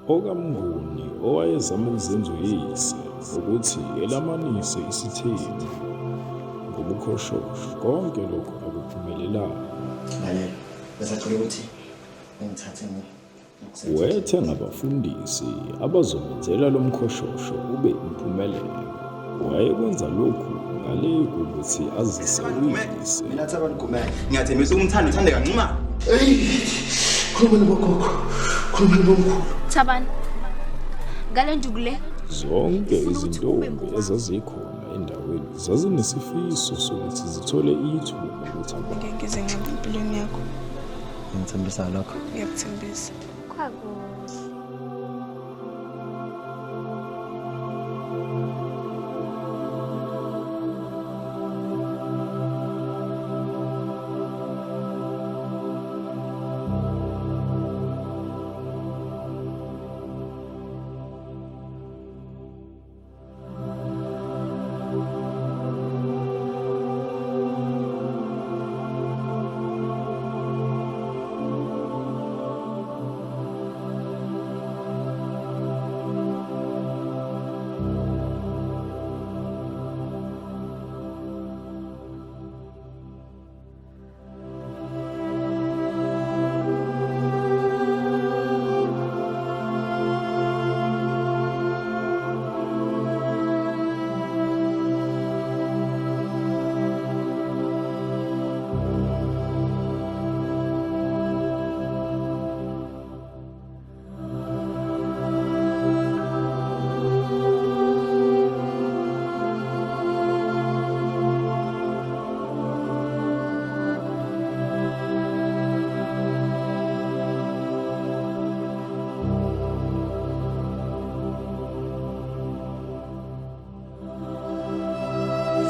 OkaMnguni owayezama ukuzenza uyise ngokuthi elamanise isithembu ngobukhoshosho konke lokhu akuphumelelanga. Lalela, besacela ukuthi ungithathe Wethe ngabafundisi abazomenzela lo mkhoshosho ube impumelelo. Wayekwenza lokhu ngale kokuthi azise uyise. Mina Thabani Gumede. Ngiyathembisa ukumthanda uthande kancuma. Hey, khuluma nogogo. Khuluma nomkhulu. Thabani. Ngale nduku le. Zonke izintombi ezazikhona endaweni zazinesifiso sokuthi zithole ithuba kuThabani. Ngeke ngize ngihambe empilweni yakho. Ngithembisa lokho. Ngiyakuthembisa. Kwakuhle.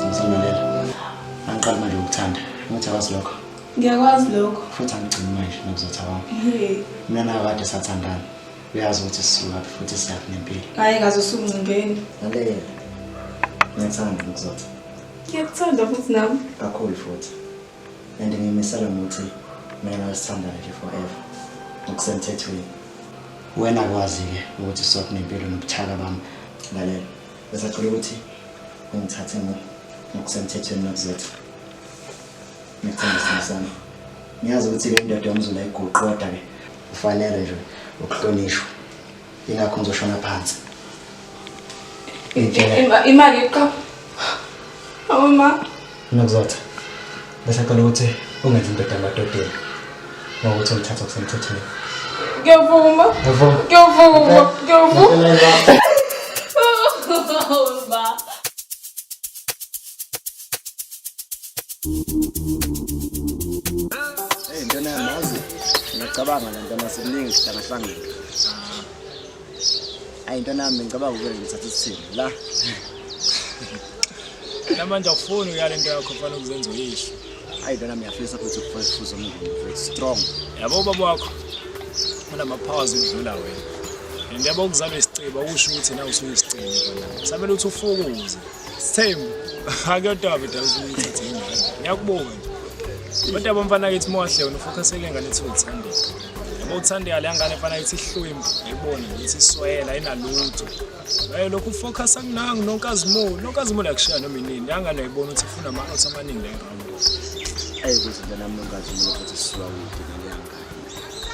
Ngizolalela. Angiqali manje ukuthanda. Ngithi akwazi lokho. Ngiyakwazi lokho. Futhi angigcini manje nokuzotha kwami. Hey. Mina nawe kade sathandana. Uyazi ukuthi sisukaphi futhi siyaphi nempilo. Hayi ngaze usungcingeni. Lalela. Ngiyathanda nokuzotha. Ngiyakuthanda futhi nami. Kakhulu futhi. And ngimisela ngokuthi mina nawe sithandane nje forever. Ngokusemthethweni. Wena kwazi-ke ukuthi siswaphi nempilo nobuthaka bami. Lalela. Besacela ukuthi ungithathe ngokusemthethweni nokuzotha. Ngikuthanda sithando sami. Ngiyazi ukuthi le ndoda yomzulu ayiguqi kodwa-ke ufanele nje ukuhlonishwa. Ingakho ngizoshona phansi. Ngitshela Imali qha. Awu ma. Nokuzotha. Besacela ukuthi ungenzi indoda emadodeni ngokuthi ungithathe ngokusemthethweni. Ngiyavuma. Ngiyavuma. Ngiyavuma. Ngiyavuma. Ma. Hey ntwana yami yazi ngiyacabanga la ntwana sikuningi sihlangahlangene. Ayi ntwana yami ngicabanga ukuvele ngithathe isithembu la. Namanje awufuni uyale into yakho mfana ukuzenza uyihlo. Ayi ntwana yami ngiyafisa futhi ukufuza umnguni futhi strong. Yabo ubaba wakho unama-powers ukudlula wena. And yabo ukuzalwa isiciba usho ukuthi nawe usuyisicibi mfana. Samele ukuthi ufukuze. Sithembu. Akuyodwa beda usuyithathe ingane. Ngiyakubuka nje. Kodwa yabo mfana kithi muhle wena ufocusele ingane ethi uThandeka. Yabo uThandeka le ngane mfana kithi ihlwempu. Ayibone nje ithi iswela ayinalutho. Hayi lokhu ufocus akunangi noNkazimulo. NoNkazimulo akushiya noma inini. Yangane uyayibona ukuthi ifuna ama-out amaningi le ngane. Ayi ukuthi ntwana yami nonkazimulo futhi sisuka kude naleya ngane.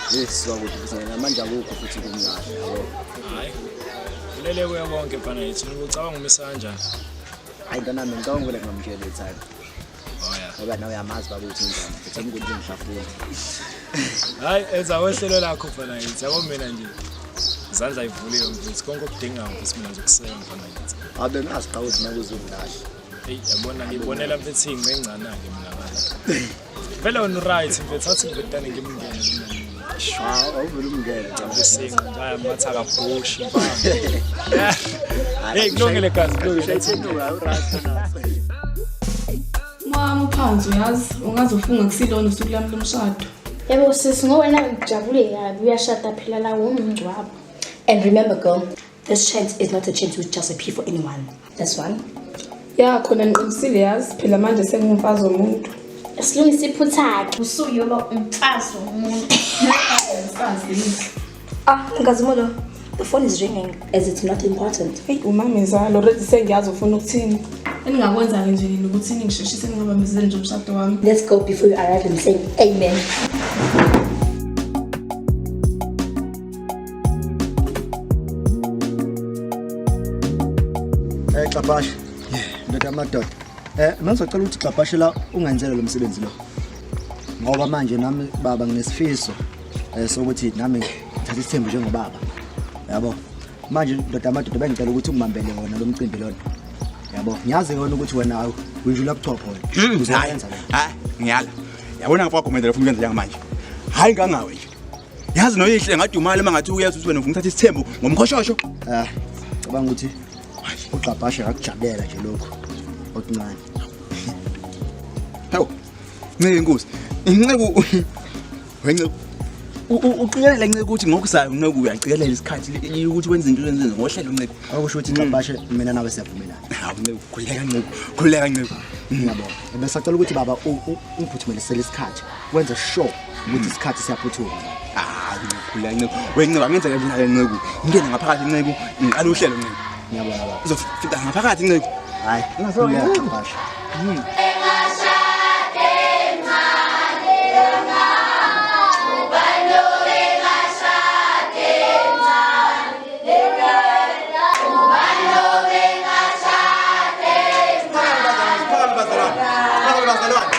Hey sisuka kude futhi namanje akukho futhi kumlahla yabo. Hayi. Ulele kuyo konke mfana yethu. Ucabanga umisa kanjani? Hayi ntwana yami ngicabanga vele ngingamtshela ethanda. Oh yeah. Ngoba nawe uyamazi baba ukuthi unjani. Futhi umnguni ngihlafuna. Hayi enza wehlelo lakho mfana yethu. Yabo mina nje. Izandla ivuliwe mfethu. Konke okudingayo mfethu mina ngizokuseka mfana yethu. Abe ngazi qha ukuthi nakuzongilahla. Hey yabona ngibonela mfethu ingcengcana ke mina ngala. Vele wena right mfethu athi ngibetane ngimngene mina. Hawu awuvele umngene. Ngisinqa nje hhayi ngathi akabhushi mfana. Hey kulungile gazi kulungile. Mwami uphansi uyazi ungaze ufunga kusilona usuku lami lomshado. Yebo sisi ngoba nawe ngijabule kabi uyashada phela la womngcwabo. And remember, girl, this chance is not a chance to just appear for anyone. That's one. Ya khona ngiqinisile yazi phela manje sengumfazi womuntu. Silungise iphutha-ke. Usuyoba umfazi womuntu. Umfazi. Ah, Nkazimulo. The phone is ringing as it's not important. Hey, umamezala already sengiyazi ufuna ukuthini. Eningakwenza-ke nje nina ukuthi ningisheshise ningabambezeli nje umshado wami. Let's go before you arrive and say amen. Eh Xabashe. Ndoda amadoda. Eh mina ngizocela ukuthi Xabashe la ungenzele lo msebenzi lo. Ngoba manje nami baba nginesifiso eh sokuthi nami ngithathe isithembu njengobaba. Yabo. Manje ndoda amadoda bengicela ukuthi ungibambele wona lo mcimbi lona. Yabo. Ngiyazi wena ukuthi wena uyinjula buchopho wena. Uzoyenza le. Hayi, ngiyala. Yabona ngifaka gomedela ufuna ukwenza njengamanje. Hayi ngangawe nje. Yazi noyihle ngadumala uma ngathi uyazi ukuthi wena ufuna ukuthatha isithembu ngomkhoshosho. Ah, cabanga ukuthi uGxabhashe akakujabulela nje lokhu okuncane. Hawu. Nceke inkosi. Inceku wenceku. Uqikelela nceke ukuthi ngokuzayo nceke uyaqikelela isikhathi ukuthi wenze into wenze ngohlelo nceke. Okusho ukuthi Gxabhashe mina nawe siyavumelana. Hawu nceke khululeka nceke. Khululeka nceke. Ngiyabonga. Besacela ukuthi baba ungiphuthumelisele isikhathi. Wenze sure ukuthi isikhathi siyaphuthuma. Ah, nceke khululeka nceke. Wenceku angenza kanjani nceke. Ngingene ngaphakathi nceke ngiqala uhlelo nceke. Ngiyabonga baba. Uzofika ngaphakathi nceke. Hayi, khululeka Gxabhashe. Phakathi bazalwane. Phakathi bazalwane.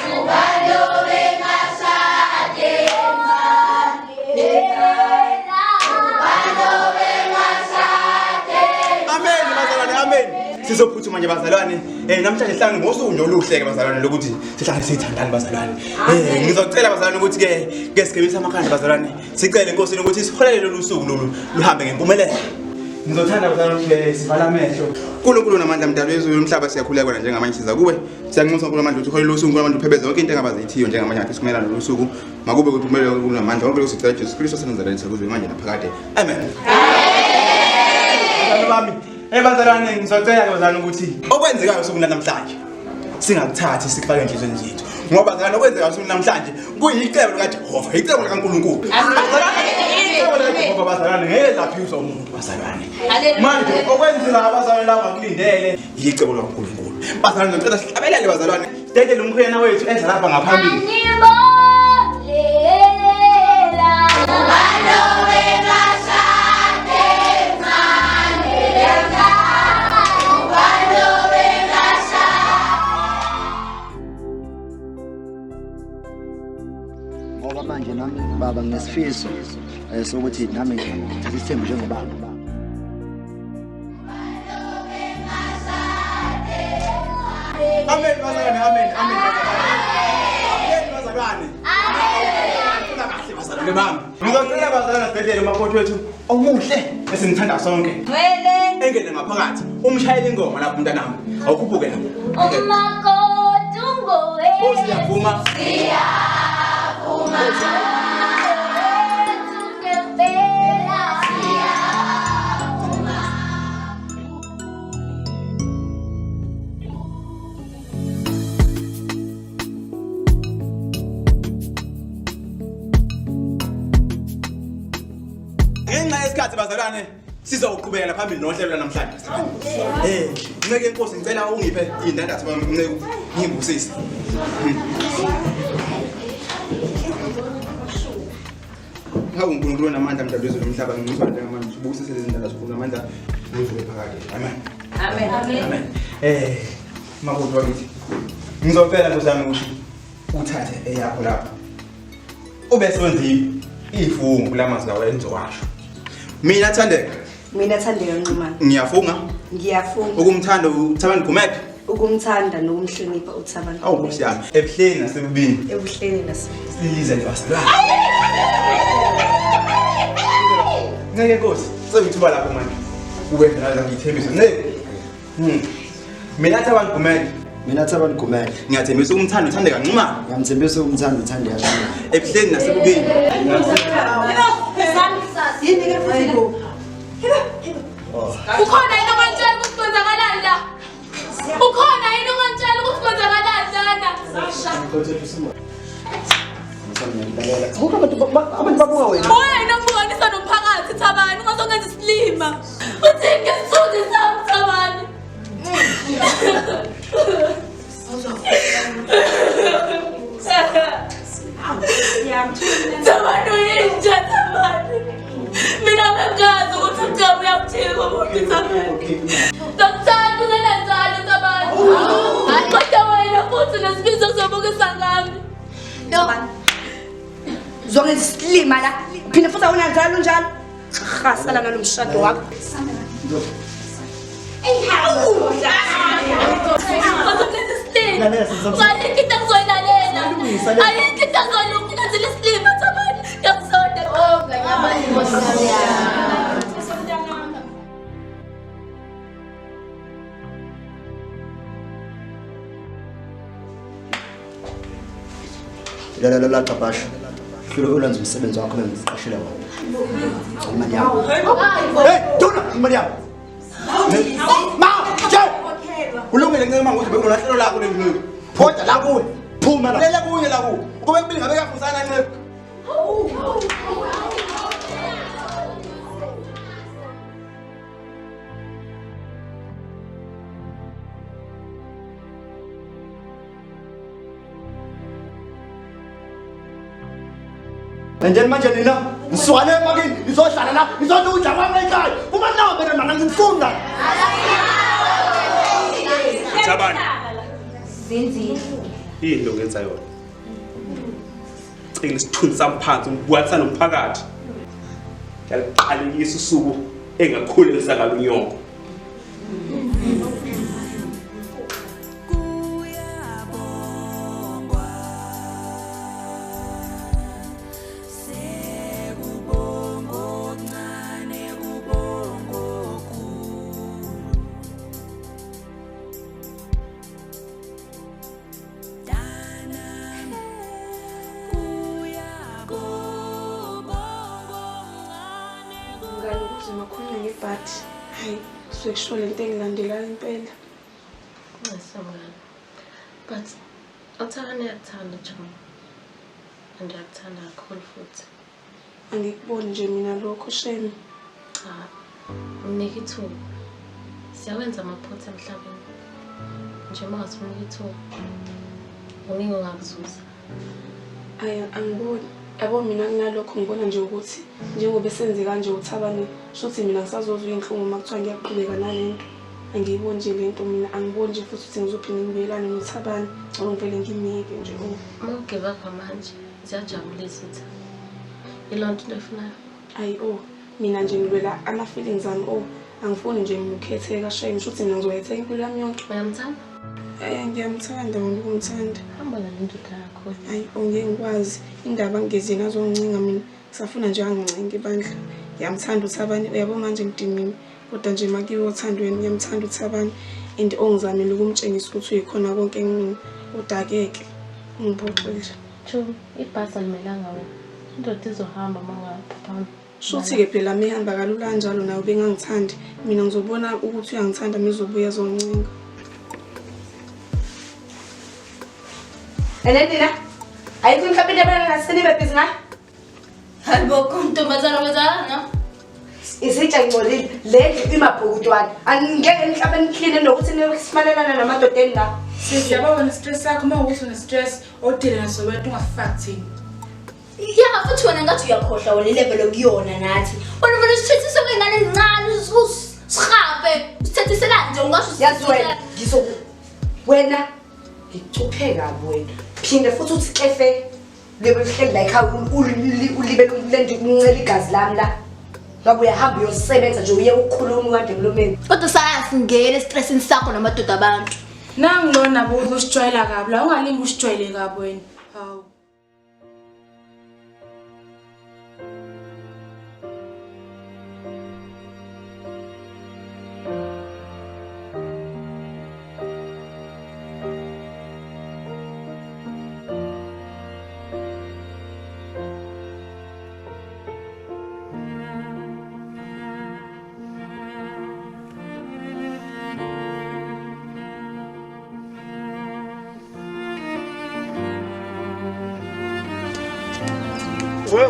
Amen bazalwane, amen. Sizophuthuma nje bazalwane. Eh namhlanje sihlangene ngosuku nje oluhle ke bazalwane lokuthi sihlangane sithandane bazalwane. Eh ngizocela bazalwane ukuthi ke ke sigebise amakhanda bazalwane. Sicele enkosini ukuthi siholele lolu suku lolu luhambe ngempumelelo. Ngizothanda bazalwane ukuthi ke sivala amehlo. uNkulunkulu namandla mdalo wezulu nomhlaba siyakhuleka wena njengamanje siza kuwe. Siyanxusa uNkulunkulu amandla ukuthi uholele usuku uNkulunkulu amandla uphebeze yonke into engabazithiyo njengamanje ngathi simelana lolu suku. Makube kuphumelele uNkulunkulu namandla konke lokhu sicela Jesu Kristu waseNazaretha kuze manje naphakade. Amen. Bazalwane bami, eh bazalwane ngizocela ke bazalwane ukuthi okwenzekayo usuku namhlanje singakuthathi sikufake enhliziyweni zethu. Ngoba bazalwane okwenzekayo usuku namhlanje kuyicebo likaJehova, icebo likaNkulunkulu. Bazalwane, icebo likaJehova bazalwane ngeke laphiwa umuntu bazalwane. Manje okwenzeka abazalwane laba kulindele yicebo likaNkulunkulu. Bazalwane ngicela sihlabelele bazalwane. Sidedele umkhwenyana wethu eza lapha ngaphambili. Ngoba manje nami baba nginesifiso eh sokuthi nami ngithathe isithembu njengobaba. Amen bazalwane, amen, amen bazalwane. Amen bazalwane. Amen. Kahle bazalwane bami. Ngizocela bazalwane sibhedlele umakoti wethu omuhle esimthanda sonke. Ngcwele. Engene ngaphakathi umshayele ingoma lapho mntanami. Awukhuphuke lapho. Umakoti ungowe. Oh siyavuma. Siyavuma. Ngempela siyavuma. Ngenxa yesikhathi bazalwane sizoqhubekela phambili nohlelo namhlanje. Eh, nceke inkosi ngicela ungiphe indandatho bami nceke ngibusise. Hawu uNkulunkulu onamandla mdalo wezulu nomhlaba nginxusa njengamanje ubusise lezi ndandatho uNkulunkulu amandla kuze phakade. Amen. Amen. Amen. Eh, makoti wakithi. Ngizocela nkosi yami ukuthi uthathe eyakho lapho. Ubese wenza ifungo kulamazwi lawo engizowasho. Mina Thandeka Mina Thandeka Nxumalo ngiyafunga ngiyafunga ukumthanda uThabani Gumede. ukumthanda nokumhlonipha uThabani Awu Nkosi yami, ebuhleni nasebubini. ebuhleni nasebubini. Silize nje basilwane. Nceke Nkosi, sengithuba lapho manje. Ube nazo ngithembise. Nceke. Mina Thabani Gumede Mina Thabani Gumede ngiyathembisa ukumthanda uThandeka Nxumalo ngiyamthembisa ukumthanda uThandeka Nxumalo ebuhleni nasebubini. Yini ke futhi lo? Ukhona yini ongantshela ukuthi kwenzakalani la? Ukhona yini ongantshela ukuthi kwenzakalani lana? Buka abantu abantu babuka wena. Moya yini okubukanisa nomphakathi Thabani ungazongenza isilima. Uzongenza isilima la. Phinde futhi awunanzalo njalo. Khasala nalomshado wakho. Ey hawu. Ayikho into engizoyilalela. Ayikho into engizoyilungisa isilima Thabani. Ngiyakuzonda. Oh, La la la Gxabhashe. Hluleka ulwenze umsebenzi wakho bengiqashele wona. Imali yami. Hey, dona imali yami. Ma, je. Kulungile ncema ngokuthi bekunohlelo lakho lendlu. Phoda la kuwe. Phuma la. Lele kunye la kuwe. Kube kubili ngabe kuyafusana ncema. And then manje nina ngiswane emakini nizohlala la nizodla ukudla kwami ekhaya uma nawe mina mana ngifunda Thabani Zinzi into ngenza yona cela isithunzi sami phansi ngibuyathana nomphakathi ngiyaliqalekisa usuku engakhulelisa ngalo unyoko. Sekusho lento engilandelayo impela. Ngisabona. But uThabani uyakuthanda Jom. And uyakuthanda kakhulu futhi. Angikuboni nje mina lokho shame. Cha. Umnike ithuba. Siyawenza amaphutha emhlabeni. Nje uma ungasimnika ithuba, kuningi ongakuzuza. Ayi angiboni. Yabo mina kunalokho ngibona nje ukuthi njengoba esenze kanje uThabani shuthi mina ngisazozwa inhlungu uma kuthiwa ngiyaqhubeka nalento. Angiyiboni nje lento mina angiboni nje futhi ukuthi ngizophinde ngibuyelane noThabani. Ngcono ngivele ngimiyeke nje. Uma ugive up manje ziyajabulisa ukuthi ilonto into oyifunayo. Ayi oh mina nje ngilwela ama-feelings ami oh angifuni nje mina ukukhetheka shame shuthi mina ngizoyetheka impilo yami yonke. Uyamthanda? Ngiyamthanda ngona ukumthanda. Hamba nale ndoda yakho. Hayi ongeke ngikwazi indaba ngizini azongincinga mina ngisafuna nje angincinge bandla. Ngiyamthanda uThabani uyabo manje ngidiniwe kodwa nje makiwe othandweni ngiyamthanda uThabani and ongizamile ukumtshengisa ukuthi uyikhona konke kumina udakeke ngiphoxile. Chu ibhasi alimelanga wena. Indoda izohamba uma ungaphaphama. Shuthi-ke phela mihamba kalula kanjalo nawe bengangithandi mina ngizobona ukuthi uyangithanda mizobuya azongincinga. And then nina ayikho mhlawumbe into abana senibe busy ngayo. Hayibo ntombazana wenzana? Isitsha ngcolile le ndlu imabhukutwana. Angeke mhlawumbe nikline nokuthi nisifanelana namadoda eni la. Sisi yabo wena stress sakho uma ukuthi une stress odile naso wena ungafaki thina. Ya futhi wena ngathi uyakhohlwa wena level okuyona nathi. Wena vele usithethise kwengane ezincane usihambe usithethisela nje ungasho yazi wena ngizoku wena ngicuphe kabi wena. Phinde futhi uthi klefe lebe lihleli la ekhaya ulibele ulende uncela igazi lami la. Ngoba uyahamba uyosebenza nje uye ukukhuluma kanje emlomeni. Kodwa sayasingena estressini sakho namadoda abantu. Nangilona bo uzosijwayela kabi la ungalingi usijwayele kabi wena. Hawu.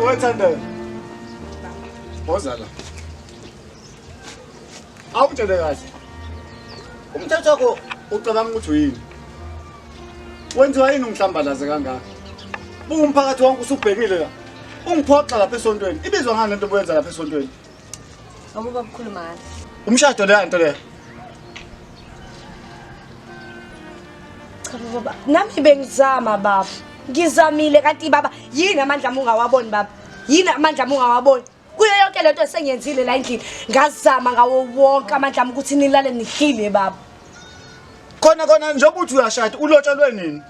Wethanda. Woza la. Awutshele kahle. Umthetho wakho ucabanga ukuthi uyini? Wenziwa yini ungihlambalaze kangaka? Umphakathi wonke usubhekile la. Ungiphoxa lapha esontweni. Ibizwa ngani lento obuyenza lapha esontweni? Ngoba ubamkhulu mani. Umshado leya nto leya. Cha baba, nami bengizama baba. Ngizamile kanti baba, yini amandla ami ungawaboni baba? Yini amandla ami ungawaboni? Kuyo yonke lento esengiyenzile la endlini, ngazama ngawo wonke amandla ami ukuthi nilale nihlile baba. Khona khona njengoba uthi uyashada ulotshelwe nini?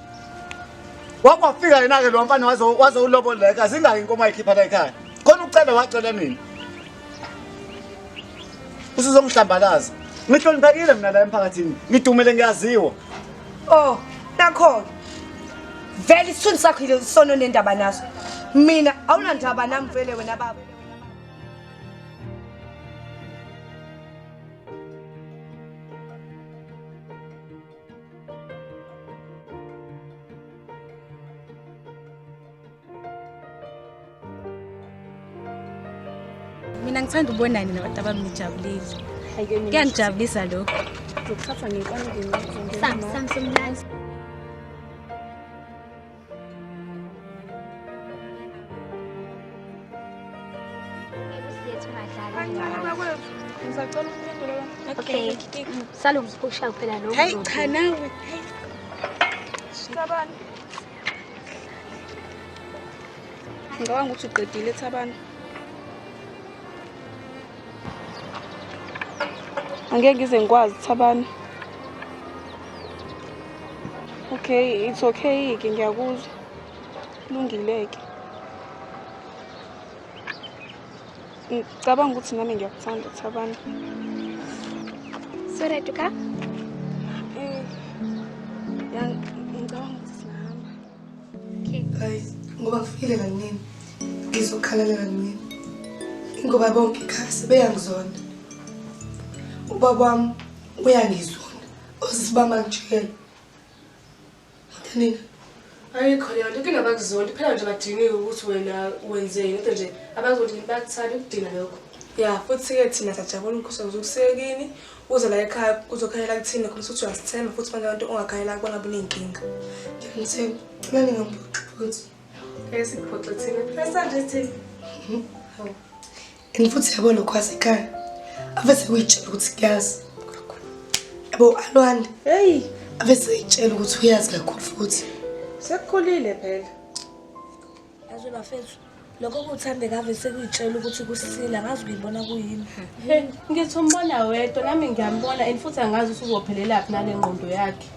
Wakwafika yena ke lo mfana wazo ulobola ekhaya, zingaki inkomo ayikhipha la ekhaya. Khona ucela wacela mina. Usuzongihlambalaza. Ngihloniphekile mina la emphakathini. Ngidumele ngiyaziwa. Oh, nakho. Vele isithunzi sakho ile sono nendaba naso. Mina awunandaba nami vele wena baba. Mina ngithanda ukubonani nabantu abami nijabulile. Kuyangijabulisa lokho. Ngizokuthatha ngenkani Sam sam somnandi. Ngisacela ukuphendula la. Okay. Salo ngizokushaya phela lo. Hey cha nawe. Thabani. Ngicabanga ukuthi uqedile Thabani. Angeke ngize ngikwazi Thabani. Okay, it's okay ke ngiyakuzwa. Kulungile ke. Ngicabanga ukuthi nami ngiyakuthanda Thabani. Sorry Duka. Ya ngicabanga ukuthi singahamba. Hayi, ngoba ngifikile kancane. Ngizokhalela kancane. Ngoba bonke ekhaya sebeyangizonda. Ubaba wami uyangizonda. Osisi bami angitshela. Nina. Ayikho leyo nto kungabakuzonda phela nje badinike ukuthi wena wenzeni kodwa nje abazondi bakuthanda ukudina lokho. Ya futhi-ke thina sajabula umkhosi ukusekini uze la ekhaya uzokhalela kuthina khona ukuthi uyasithemba futhi manje abantu ongakhalela kubona buney'nkinga. Ngiyamthemba. Cela ningangiphoxi futhi. Ake sikuphoxe thina. Phela sanje thina. And futhi yabo lokho wasekhaya. Ave sekuyitshela ukuthi kuyazi. Yabo Alwande. Hey, ave seyitshela ukuthi uyazi kakhulu futhi. Sekukhulile phela. Yazi bafethu, lokho kuthande ave sekuyitshela ukuthi kusila ngazi kuyibona kuyini. Ngithi umbona wedwa nami ngiyambona and futhi angazi usuzophelelaphi nale ngqondo yakhe.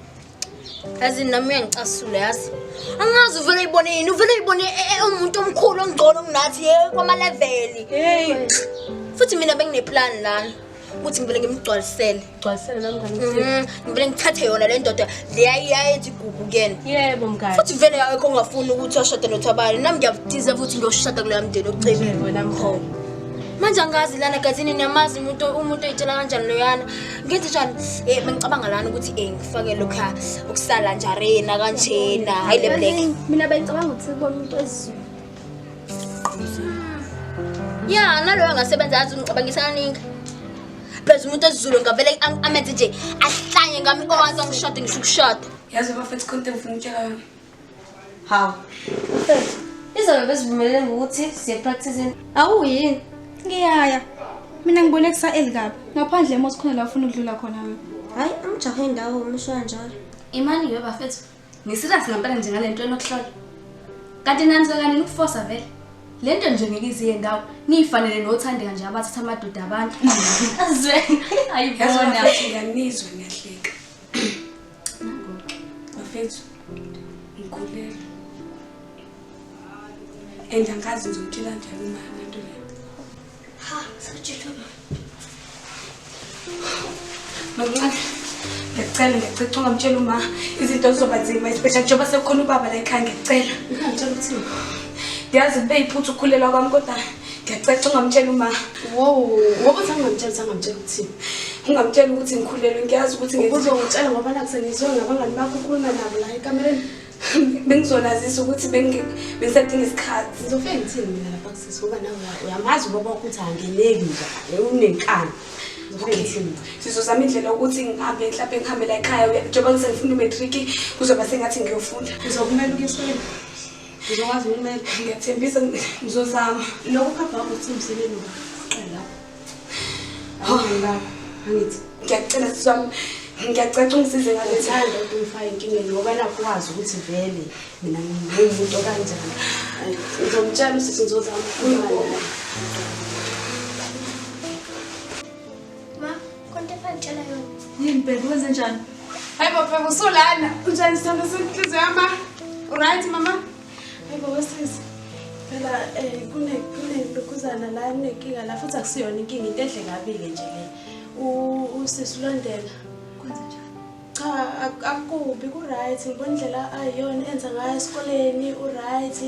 Yazi nami uyangicasula yazi. Angazi uvele uyibone yini, uvele uyibone umuntu omkhulu ongcono kunathi kwama-level. Hey. Futhi mina bengineplan lana ukuthi ngivele ngimgcwalisele. Gcwalisele nami ngani? Ngivele ngithathe yona le ndoda leyayenza igugu kuyena. Yebo mngani. Futhi vele akekho ongafuni ukuthi ashade noThabani. Nami ngiyakuthiza futhi ngiyoshada kuloya mndeni ocebile. Wena mkhulu. Manje angazi lana gazini niyamazi umuntu oyitshela kanjani loyana. Ngenze njani? Bengicabanga lana ukuthi ngifake lokhu okusala njarena kanjena. Hayi le black. Mina bengicabanga ukuthi kubona umuntu esiZulu. Ya, naloyo angasebenza yazi ungicabangisa kaningi. Phela umuntu esiZulu ngavele amenze nje ahlanye ngami owazi angishade ngisho ukushada. Yazi bafethu khona into engifuna ukutshela yona. Hawu. Izobe besivumelene ngokuthi siye practicing. Awuyini? Ngiyaya. Mina ngibone kusa early kabi. Ngaphandle emosi khona la ufuna ukudlula khona wena. Hayi, angijahe indawo umisho kanjalo. Imani ke bafethu. Ngiserious ngempela nje ngale nto enokuhlola. Kanti nani kanini ukuforsa vele. Lento nje ngeke iziye ndawo. Niyifanele nothandeka nje abathatha amadoda abantu. Azwe. Ayibona. Ngiyanizwa ngiyahleka. Bafethu ngikhulelwe. And angazi ngizomtshela kanjani uma lento leyo. Ha, sokutshela. Mancane, ngiyacela ngiyacela ungamtshela uma izinto zizoba nzima especially njengoba sekukhona ubaba la ekhaya ngiyacela. Ngingangitshela ukuthini? Ngiyazi kube yiphutha ukukhulelwa kwami kodwa ngiyacela ungamtshela uma. Wow, ngoba uthi angamtshela uthi angamtshela ukuthini? Ungamtshela ukuthi ngikhulelwe ngiyazi ukuthi Uzongitshela ngoba nakusengizwe ngabangani bakho ukhuluma nabo la ekamereni. Bengizolazisa ukuthi bengisadinga isikhathi. Ngizofike ngithini mina lapha kusisi ngoba nawe uyamazi ubaba wakho ukuthi angeneki nje, unenkani. Ngizofike ngithini? Sizozama indlela yokuthi ngihambe mhlawumbe ngihambe la ekhaya njengoba ngisengifunda i-matric kuzoba sengathi ngiyofunda. Uzokumela ukuya esikoleni? Uzokwazi ukumela? Ngiyathembisa ngizozama. Lokho kuhamba ukuthi umsebenzi uqala lapho. Awungani bakho, angithi. Ngiyacela sisi wami. Ngiyacela ungisize ngalethanda ukuthi ungifake enkingeni ngoba nakho wazi ukuthi vele mina ngingumuntu okanjani. Ngizomtshela usisi ngizozama ukukhuluma naye. Ma, konke efantshela yona. Yini baby wenze njani? Hayi bo bheka usulana. Unjani sithando senhliziyo yami? Uright mama? Hayi bo sisi. Phela kune kunentokozana la kunenkinga la futhi akusiyona inkinga into enhle kabi-ke nje le. Usisi uLondeka. Kwenze njani? Cha akubi ku-right ngibona indlela ayiyona enza ngayo esikoleni u-right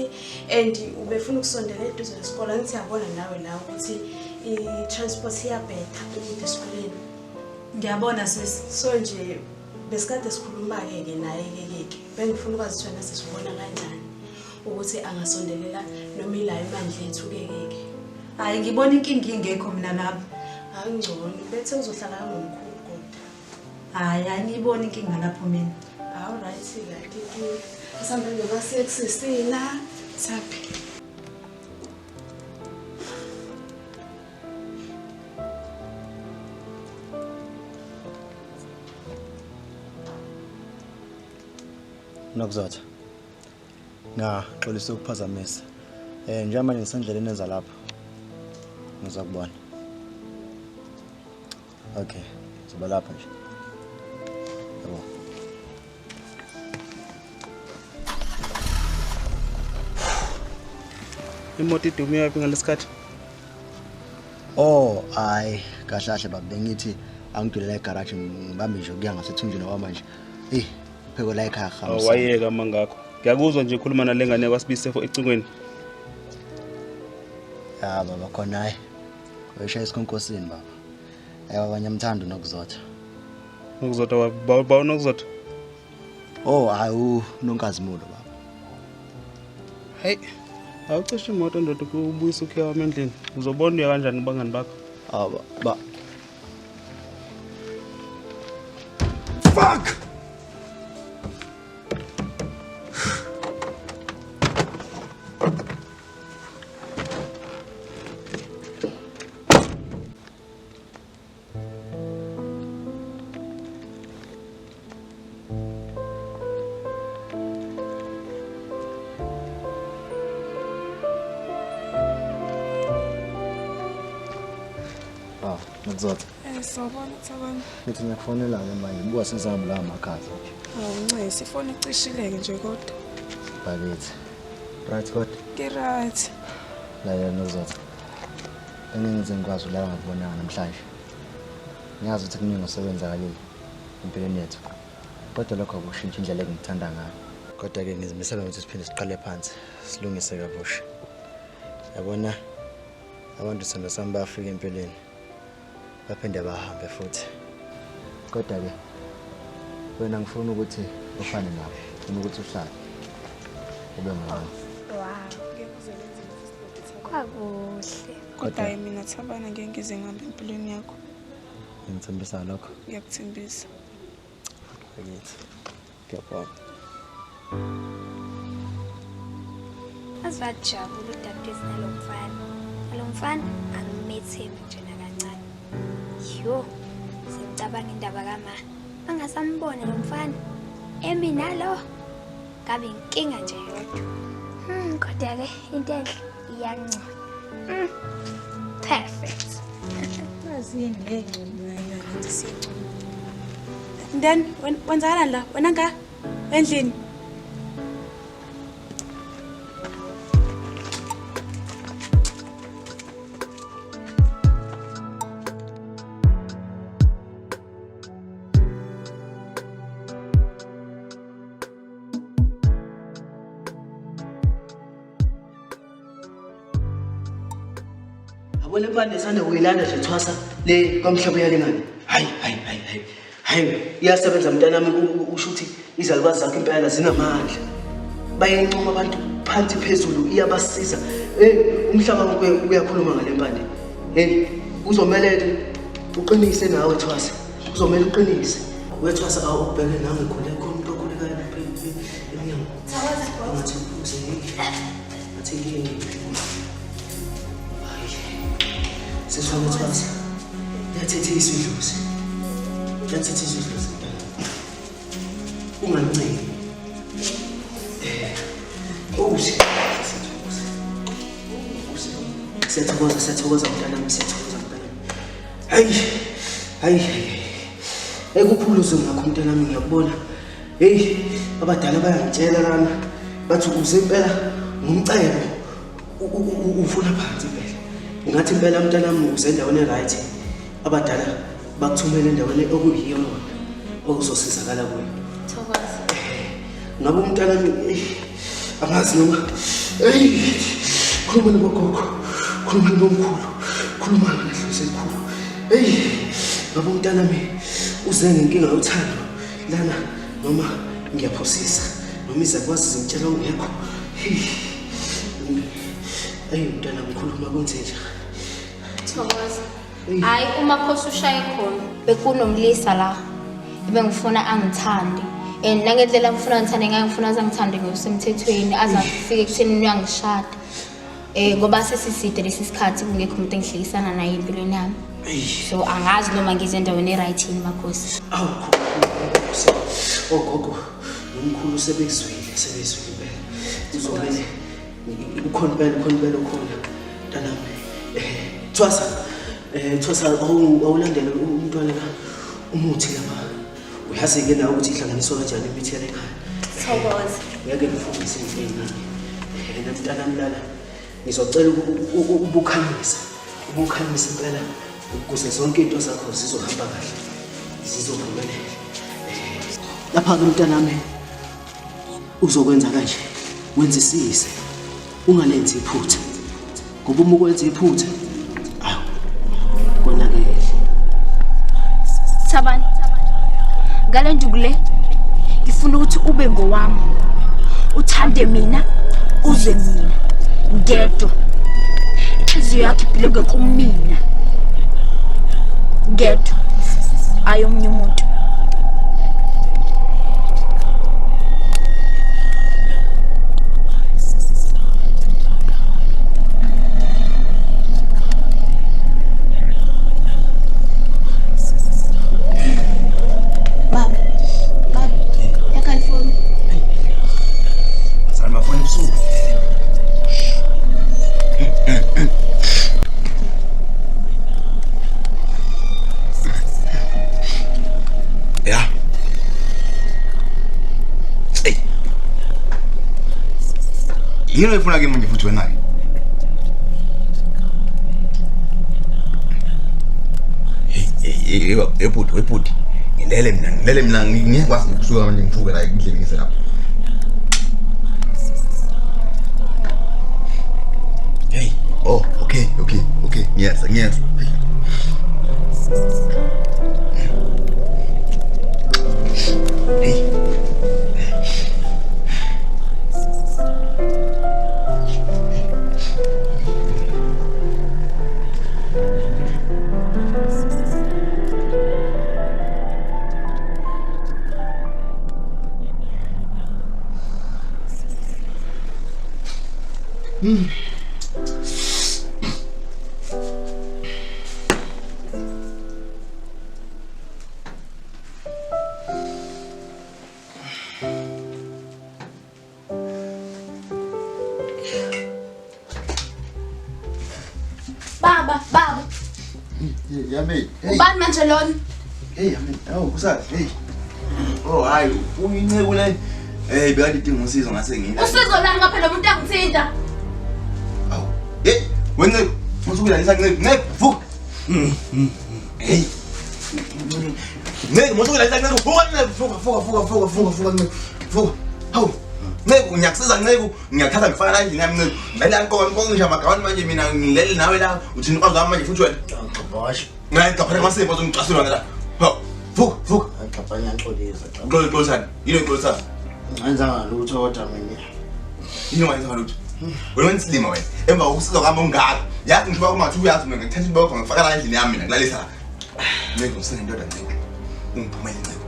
and ubefuna ukusondela eduze nesikole angithi yabona nawe la ukuthi i-transport iyabheda ukude esikoleni. Ngiyabona sisi. So nje besikade sikhuluma-ke ke naye-ke ke bengifuna ukwazi ukuthi wena sisibona kanjani ukuthi angasondelela noma ila imandla ethu-ke ke ke. Hayi ngibona inkinga ingekho mina lapho. Angcono bethe uzohlala kamamkhulu kodwa. Hayi angiyiboni inkinga lapho mina. All right ke ke. Asambe noma siye kusisina. Saphi. Nokuzotha. Ngaxolisa ukuphazamisa. Njengoba ngisendleleni eza lapha. Ngizakubona. Okay, siba lapha nje. Yabo. Imoto idume yaphi ngalesikhathi? Oh, hayi, kahle kahle baba bengithi angidulele egarage ngibambe nje kuya ngasethunjini kwamanje. Eh, pheko la ekhaya Oh, wayeka mangakho. Ngiyakuzwa nje ukhuluma nalengane yakwaSibisefo ecingweni. Ya baba khona hayi. Uyishaya isikhonkosini baba. Baba ngiyamthanda uNokuzotha. Nokuzotha baba uNokuzotha. Oh, hayi uNonkazimulo baba. Hey, awucishe imoto ndoda ubuyisa ukhiya wami endlini. Uzobona uya kanjani kubangani bakho? Ah ba. Fuck! Nokuzotha. Sawubona Thabani. Ngithi ngiyakufonela-ke manje buka sezami la amakhaza nje. Hawu ncesi ifoni icishile-ke nje kodwa. Bakithi. Right kodwa? Ngi-right. Lalela Nokuzotha. Angeke ngize ngikwazi ulala ngakubonanga namhlanje. Ngiyazi ukuthi kuningi osekwenzakalile empilweni yethu. Kodwa lokho akushintsha indlela engikuthanda ngayo. Kodwa-ke ngizimisela ukuthi siphinde siqale phansi, silungise kabusha. Yabona abantu sithando sami bayafika empilweni. Baphinde bahambe futhi. Kodwa-ke wena ngifuna ukuthi ufane nabo, ngifuna ukuthi uhlale ube ngowami. Wow. Kwakuhle. Kodwa hayi mina Thabani ngeke ngize ngihambe empilweni yakho. Ngithembisa lokho. Ngiyakuthembisa. Bakithi. Ngiyabonga. Azajabula udadewethu nalo mfana. Nalo mfana angimethembi nje nakancane. Yo, sengicabanga indaba kama. Angasambona lo mfana. Emi nalo ngabe inkinga nje yodwa. Kodwa ke into enhle iyancoma. Perfect. Azini ngengcoma siyacoma. Then wenzakalani la? Wena nga endlini. Yabona impande sanda kuyilanda nje thwasa le kwamhlaba uyalingana. Hayi hayi hayi hayi. Hayi iyasebenza mntanami usho ukuthi izalukazi zakho impela zinamandla. Bayayincoma abantu phansi phezulu iyabasiza. Hey umhlaba wonke uyakhuluma ngale mpande. Hey uzomele uqinise nawe thwasa. Uzomele uqinise. Wethwasa awubheke nami khona khona umuntu okhulekayo lapha emnyango. Ngathi uphuze ngathi ngeke. Sesifake thwasa. Yathethisa idlozi. Yathethisa idlozi. Ungancengi. Siyathokoza, siyathokoza mntanami, siyathokoza mntanami. Hayi, hayi, hayi. Kukhulu uzongakho mntanami, ngiyakubona. Hey, abadala bayangitshela lana. Bathi uze impela ngumcebo. Ufuna phansi impela. Ngathi impela mntanami uze endaweni e-right. Abadala bakuthumela endaweni okuyiyona okuzosizakala kuyo. Thokoza. Ngabe umntanami angazi noma hey, khuluma nogogo, khuluma nomkhulu, khuluma nehloso elikhulu. Hey, ngabe umntanami uze ngenkinga yothando lana noma ngiyaphosisa noma izakwazi zingitshela ungekho. Hey, hey mntanami khuluma kwenze njani? Thokoza. Hayi umakhosi ushaye khona. Bekunomlisa la. Ebengifuna angithande. And nangendlela ngifuna ngithande ngayo ngifuna azangithande ngokusemthethweni azafike ekutheni uyangishada. Ngoba sesiside lesi sikhathi kungekho umuntu engihlekisana naye empilweni yami. So angazi noma ngize endaweni e-right yini makhosi. Awu ogogo nomkhulu sebezwile, sebezwile impela. Uzomele ukhona impela, ukhona impela ukhona mntanami. Thwasa, Thwasa awulandele umntwana la umuthi lapha. Uyazi-ke nawe ukuthi ihlanganiswa kanjani imithi yale ekhaya. Thokoza. Ngeke ngifundise into eyiningi. Yena mntanami lana ngizocela ubukhanyisa, ubukhanyisa impela ukuze zonke into zakho zizohamba kahle, zizophumelela. Lapha-ke mntanami uzokwenza kanje, wenzisise, ungalenzi iphutha. Ngoba uma ukwenza iphutha, awu, konakele. Thabani, ngale nduku le ngifuna ukuthi ube ngowami, uthande mina, uzwe mina ngedwa, inhliziyo yakho ibhilonge kumina ngedwa, ayi omunye umuntu. Baba, baba, yakalifoni. Bazali bafona ebusuku. Ya. Ey. Yini oyifuna kimi manje futhi wena ke? Hey, hey, hey, bhuti, hey bhuti. Ngilele mina, ngilele mina, ngiyakwazi ukusuka manje ngithuke la endlini ngise lapha. Hey, oh, okay, okay, okay. Ngiyeza, ngiyeza. Hey. Baba, baba. Yami. Ubani manje lona? Hey, yami. Awu, kusazi. Hey. Oh, hayi, uyinceku le. Hey, bekade idinga usizo ngase ngila. Usizo lani ngapha lo muntu angithinta? Hey, wenceku. Musukulalisa nceku. Nceku, vuka. Hey. Nceku, musukulalisa nceku. Vuka nceku, vuka, vuka, vuka, vuka, vuka, vuka nceku. Vuka. Hawu. Nceku, ngiyakusiza nceku. Ngiyakuthatha ngifaka la endlini yami nceku. Ngilele nqoka nqoka ngisho amagawani manje mina ngilele nawe la. Uthini ukwazi wami manje futhi wena? Gxabhasha. Ngayigxabhela kwasimba uzongicasula la. Hawu. Vuka, vuka. Gxabha ngiyaxolisa. Xolisa, xolisani. Yini oyixolisayo? Ngenzanga lutho kodwa mina. Yini ongayenza lutho? Wena wensilima wena. Emva kokusiza kwami ongaka. Yazi ngisho uma ungathi uyazi mina ngithatha iboko ngifaka la endlini yami mina ngilalisa la. Nceku ngisenendoda nceku. Ungiphumele nceku.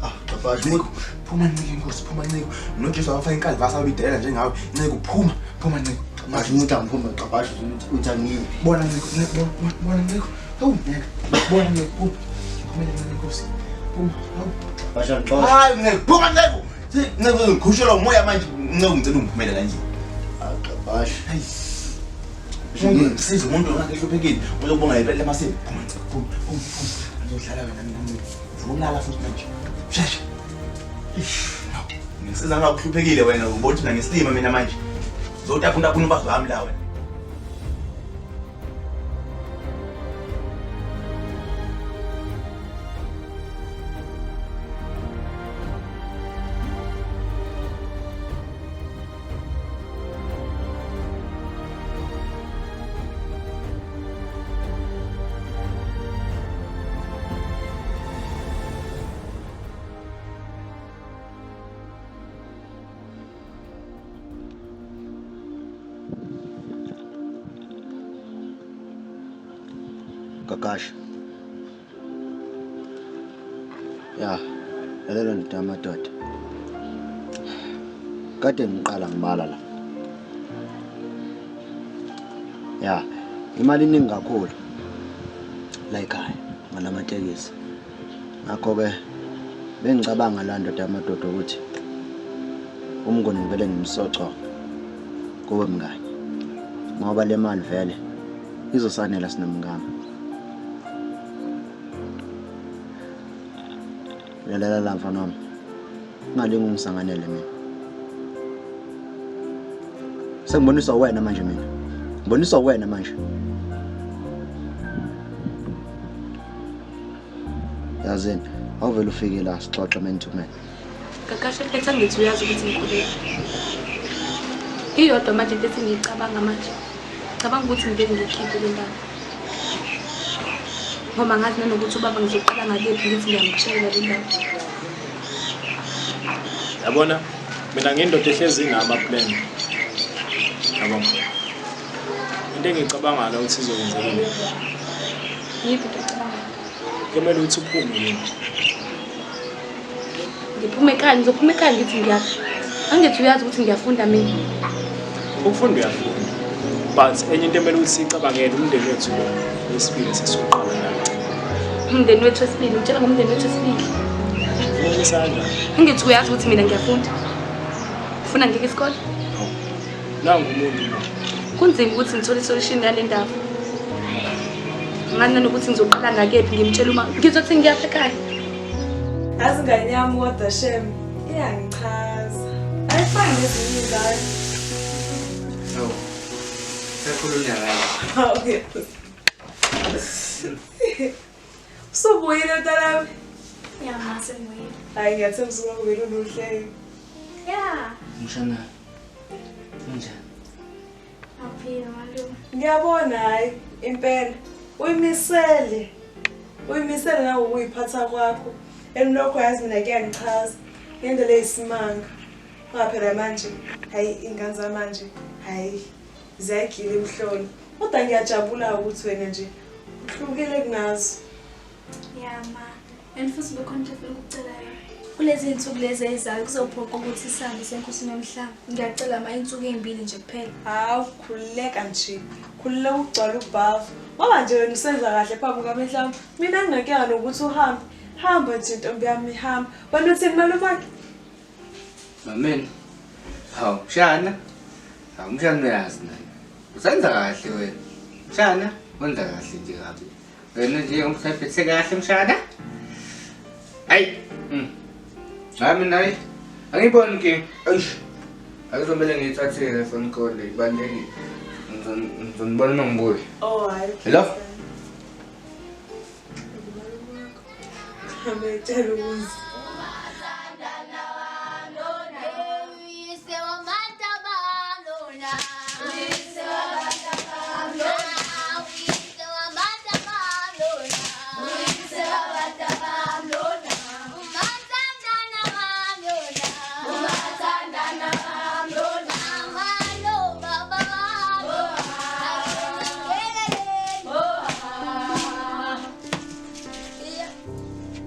Ah, Gxabhasha. Nceku, phuma nceku inkosi, phuma nceku. NoJesu wafaka inkalivasa wabidelela njengawe. Nceku phuma, phuma nceku. Gxabhasha umuntu angiphume gxabhasha uthi angiyiphi. Bona nceku, nceku, bona, bona nceku. Hawu ngeke. Bona nceku, phuma. Phumele nceku inkosi. Phuma. Hawu. Hayi Nceku, phuma Nceku. Nceku ngikhushelwa umoya manje. Nceku ngicela ungiphumele la nje. Gxabhashe. Ngisiza umuntu ongahluphekile. Uzokubonga impela amasebe. Phuma Nceku, phuma, phuma, phuma. Ngizodlala wena mina. Ngizolala futhi manje. Shesha. Ngisiza ngakuhluphekile wena ubona ukuthi ngisilima mina manje. Uzotapuna puna umfazi wami la wena. Gagasha. Ya, lalela ndoda yamadoda. Kade ngiqala ngibala la. Ya, imali iningi kakhulu la ekhaya ngalamatekisi. Ngakho-ke bengicabanga la ndoda yamadoda ukuthi umnguni ngivele ngimsoco kuwe mngani. Ngoba le mali vele izosanela sinomngani. Lalela la mfana wami. Ungalingi ungisanganele mina. Sengiboniswa wena manje mina. Ngiboniswa wena manje. Yazini, awuvele ufike la sixoxe man to man. Gagashe phetha ngithi uyazi ukuthi ngikhulile. Iyodwa manje into esengiyicabanga manje. Cabanga ukuthi ngivele ngikhiphe le ndaba. Ngoba ngazi nanokuthi ubaba ngizoqala ngakephi ngithi ngiyamtshela le ndaba. Yabona mina ngindoda ehlezi inama-plan. Yabo. Into engicabanga la ukuthi izokwenzeka ile. Yiphi into ocabangayo? Kumele ukuthi uphume yini. Ngiphume ekhaya, ngizophuma ekhaya ngithi ngiyaphi. Angithi uyazi ukuthi ngiyafunda mina. Ukufunda uyafunda. But enye into emele ukuthi siyicabangele umndeni wethu lo wesibili esesiwuqala nawo. Umndeni wethu wesibili, ngitshela ngomndeni wethu wesibili. Ubonisa kanjani? Angithi uyazi ukuthi mina ngiyafunda. Ufuna ngiyeke isikole? Nangu umuntu lo. Kunzima ukuthi ngithole isolution yale ndaba. Ngani nanokuthi ngizoqala ngakephi ngimtshela uma ngizothi ngiyaphi ekhaya. Yazi ingane yami kodwa shem iyangichaza. Ayifani nezinye izingane. Hawu. Sekhulunywa kahle. Hawu. Usubuyile mntanami? Ya ma sengibuyile. Hayi ngiyathemba usuku lwakho beluluhle. Ya. Mshana. Unjani? Aphila malume. Ngiyabona hayi impela uyimisele. Uyimisele nawe ukuyiphatha kwakho. And lokho yazi mina kuyangichaza ngendlela eyisimanga. Ngoba phela manje hayi ingane zamanje hayi ziyagila imhlolo. Kodwa ngiyajabula ukuthi wena nje uhlukile kunazo. Ya ma. And futhi bekhona into efuna ukucela yona. Kulezi iy'nsuku lezi ezizayo kuzophoqa ukuthi sihambe senkosini yomhlaba. Ngiyacela ma iy'nsuku ey'mbili nje kuphela. Hawu khululeka nje. Khululeka ukugcwala ubhavu. Ngoba nje wena usenza kahle phambi kwamehlo ami. Mina nginenkinga nokuthi uhambe. Hamba nje ntombi yami hamba. Wena uthini malumakhe? Mameni. Hawu mshana. Hawu mshana uyazi naye. Usenza kahle wena. Mshana wenza kahle nje kabi. Wena nje umsaphethe kahle mshana. Ayi. Hayi mina hayi. Angiboni inkinga. Eish. Akuzomele ngiyithathe le phone call le ibalulekile. Ngizonibona uma ngibuya. Oh hayi. Hello? Ngiyatshela ukuthi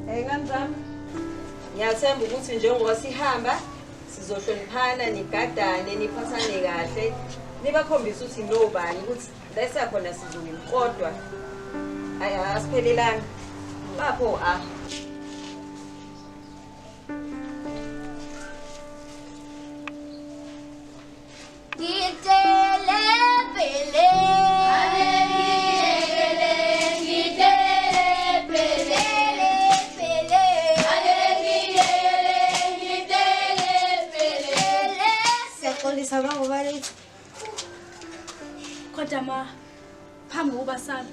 Hey ngani zami. Ngiyathemba ukuthi njengoba sihamba sizohloniphana nigadane niphathane kahle nibakhombise ukuthi nobani ukuthi la esiyakhona sizowina kodwa hayi asiphelelanga. Bapho a. Kodwa ma phambi kokuba sami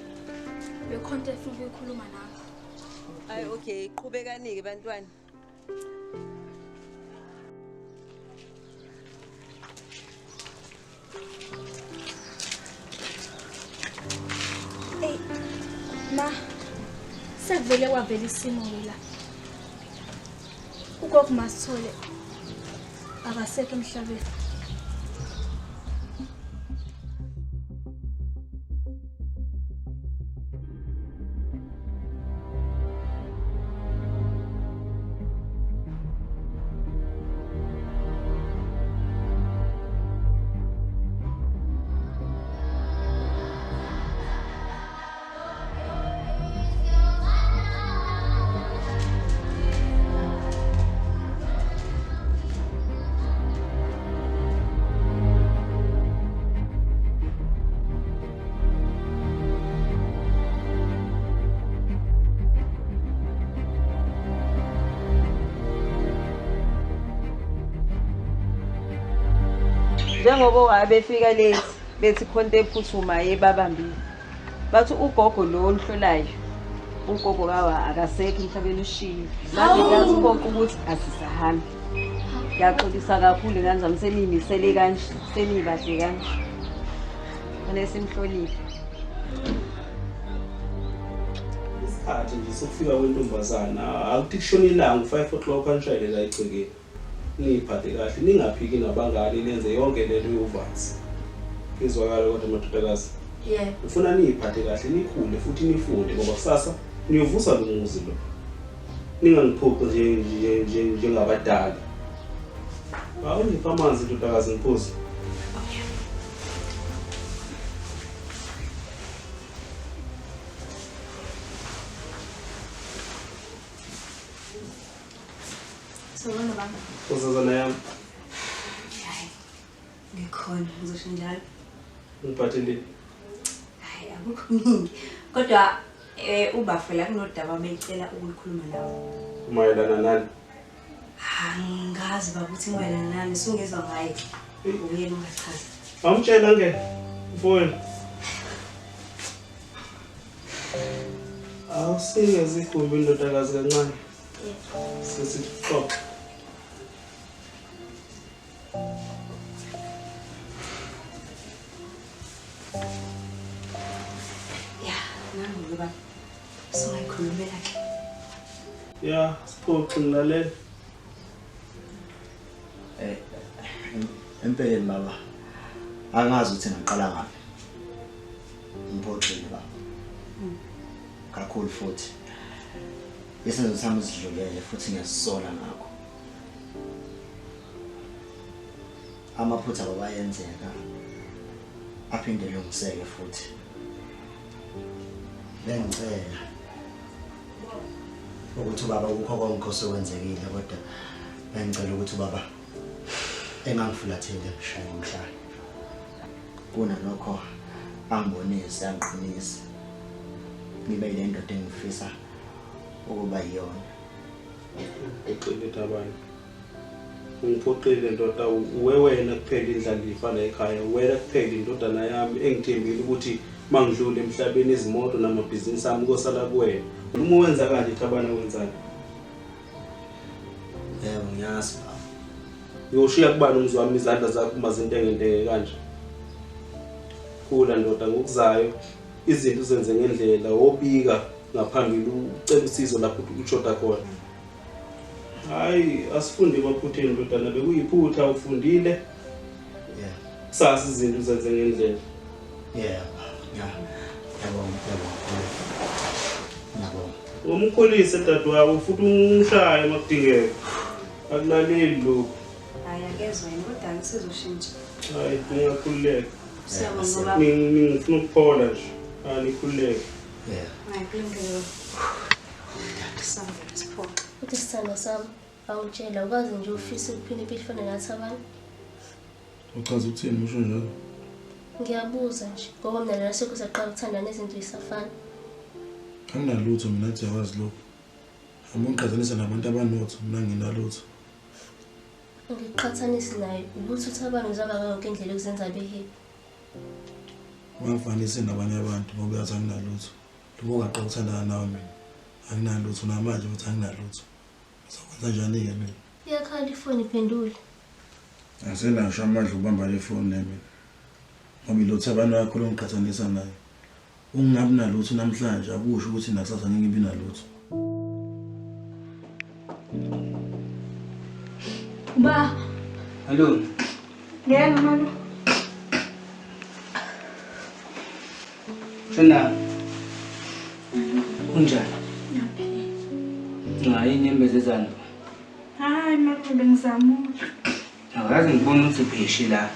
bekhonto efuna ukuyikhuluma nawe. Hayi okay, qhubekani-ke bantwana. Ey, ma sekuvele kwavela isimo-ke la. Ugogo Masithole akasekho emhlabeni. Njengoba wabefika late bethi khonto ephuthumayo ebabambile. Bathi ugogo lo onhlolayo ugogo kawa akasekho emhlabeni ushiye. Manje kuyasiphoqa ukuthi asisahambi. Ngiyaxolisa kakhulu ngani zami seniyimisele kanje, seniyibahle kanje. Fanele simhloniphe. Isikhathi nje sokufika kwentombazana akuthi kushona ilanga 5 o'clock anishayele la egcekeni. Niyiphathe kahle, ningaphiki nabangani nenze yonke lento yovansi. Izwakala kodwa madodakazi. Yebo. Ufuna niyiphathe kahle, nikhule futhi nifunde ngoba kusasa niyovusa lo muzi lo. Ningangiphoqi nje nje njengabadala. Awungipha amanzi ndodakazi ngiphuze. Sawubona baba. Nkosazana yami. Hayi. Ngikhona, ngizosho njalo. Ngiphatheleni. Hayi, akukho kuningi. Kodwa ubafela kunodaba beyicela ukulikhuluma nawe. Mayelana nani? Angazi baba ukuthi mayelana nani, sungezwa ngaye. Uyena ungachaza. Awumtshela ke mfowenu. Awusingeze igumbi ndodakazi kancane. Sesixoxe. Ya, nangu baba. Sungayikhulumela ke. Ya, sixoxe ngilalela. Empeleni baba, angazi ukuthi ngaqala ngaphi. Ngiphoxile baba. Kakhulu futhi. Isenzo sami sidlulele futhi ngiyazisola ngakho. Amaphutha baba ayenzeka aphinde lungiseke futhi. Bengicela ukuthi ubaba kukho konke osekwenzekile kodwa bengicela ukuthi ubaba engangifulathele ngishaye ngomhlane. Kunalokho angibonise angiqinise ngibe yile ndoda engifisa ukuba yiyona. Ungiphoxile Thabani. Ungiphoxile ndoda, uwe wena kuphela indlalifa la ekhaya, wena kuphela indodana yami engithembile ukuthi mangidlule emhlabeni izimoto namabhizinisi ami kosala kuwena. Uma wenza kanje Thabani wenzani? Yebo ngiyazi baba. Uyoshiya kubani umzi wami izandla zakho uma zintengentenge kanje? Khula ndoda ngokuzayo izinto uzenze ngendlela, wobika ngaphambili ucela usizo lapho ushoda khona. Hayi, asifunde emaphutheni ndodana, bekuyiphutha ufundile. Yeah. Kusasa izinto uzenze ngendlela. Yeah. Yeah. Ngiyabonga, ngiyabonga. Umkhulise dadewabo futhi umshaye uma kudingeka. Akulaleli lokhu. Hayi akezwa yini kodwa ngisizoshintsha. Hayi, ningakhululeka. Siyabonga baba. Ngifuna ukuphola nje. Anikhululeke. Yeah. Hayi kulungile. Sangena siphoqa. Uthi sithando sami awutshela ukwazi nje ufisa ukuphila impilo efana nathi abanye. Uchaza ukuthini usho njalo? Ngiyabuza nje ngoba mina nawe sekuzoqala ukuthandana izinto zisafana. Anginalutho mina athi yawazi lokho. Uma ngiqhathanisa nabantu abanotho mina nginalutho. Ngiqhathanisi naye ukuthi uThabani uzaba yonke indlela yokuzenza be happy. Ungangifanisi nabanye abantu ngoba uyazi anginalutho. Lokho ngaqala ukuthandana nawe mina. Anginalutho namanje futhi anginalutho. Ngizokwenza njani-ke mina? Iyakhala ifoni iphendule. Angisenawo amandla okubamba le foni le mina. Ngoba ilo Thabani wakho lo ngiqhathanisa naye. Ungabi nalutho namhlanje akusho ukuthi nakusasa ngeke ngibe nalutho. Ba. Hello. Ngena mama. Shona. Kunjani? Ngiyaphila. Hayi inyembezi ezandla. Hayi malume bengizama. Akaze ngibone ukuthi pheshi la.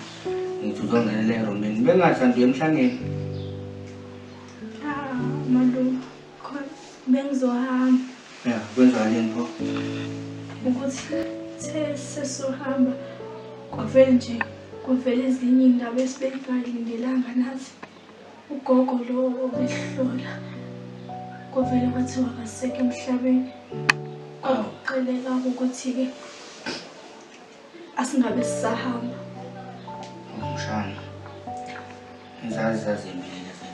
Ngithi uzongenela eromeni. Bengathandi emhlangeni. Ah, malume. Khona bengizohamba. Ya, kwenzakaleni pho? Ukuthi sesohamba kwavele nje kwavele ezinye iy'ndaba esibengalindelanga nathi. Ugogo lo obehlola kwavele kwathiwa akasekho emhlabeni. Kwaqheleka ukuthi-ke asingabe sisahamba. Umshana. Ngizazi zazimbili lezi.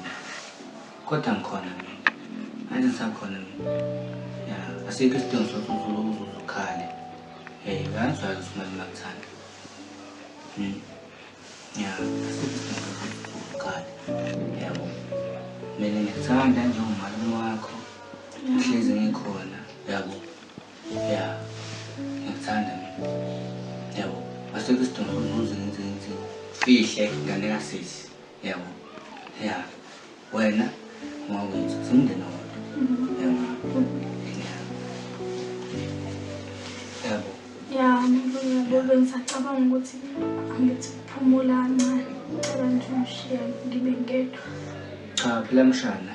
Kodwa ngikhona mina. Manje ngisakhona mina. Ya, asikho isidingo sokuthi uzukhale. Uyangizazi ukuthi umalume akuthanda. Ya, asikho isidingo sokuthi uzukhale. Yabo. Mina ngiyakuthanda njengomalume wakho. Ngihlezi ngikhona, yabo. Ya, ngiyakuthanda mina. Yabo. Asikho isidingo sokuthi uze fihle ngane kasisi. Yabo. Ya. Wena ngowethu, simndeni wodwa. Yabo. Yabo. Ya, malume bengisacabanga ukuthi angithi ukuphumula kancane. Ngicela nje ungishiye ngibe ngedwa. Cha, phela mshana.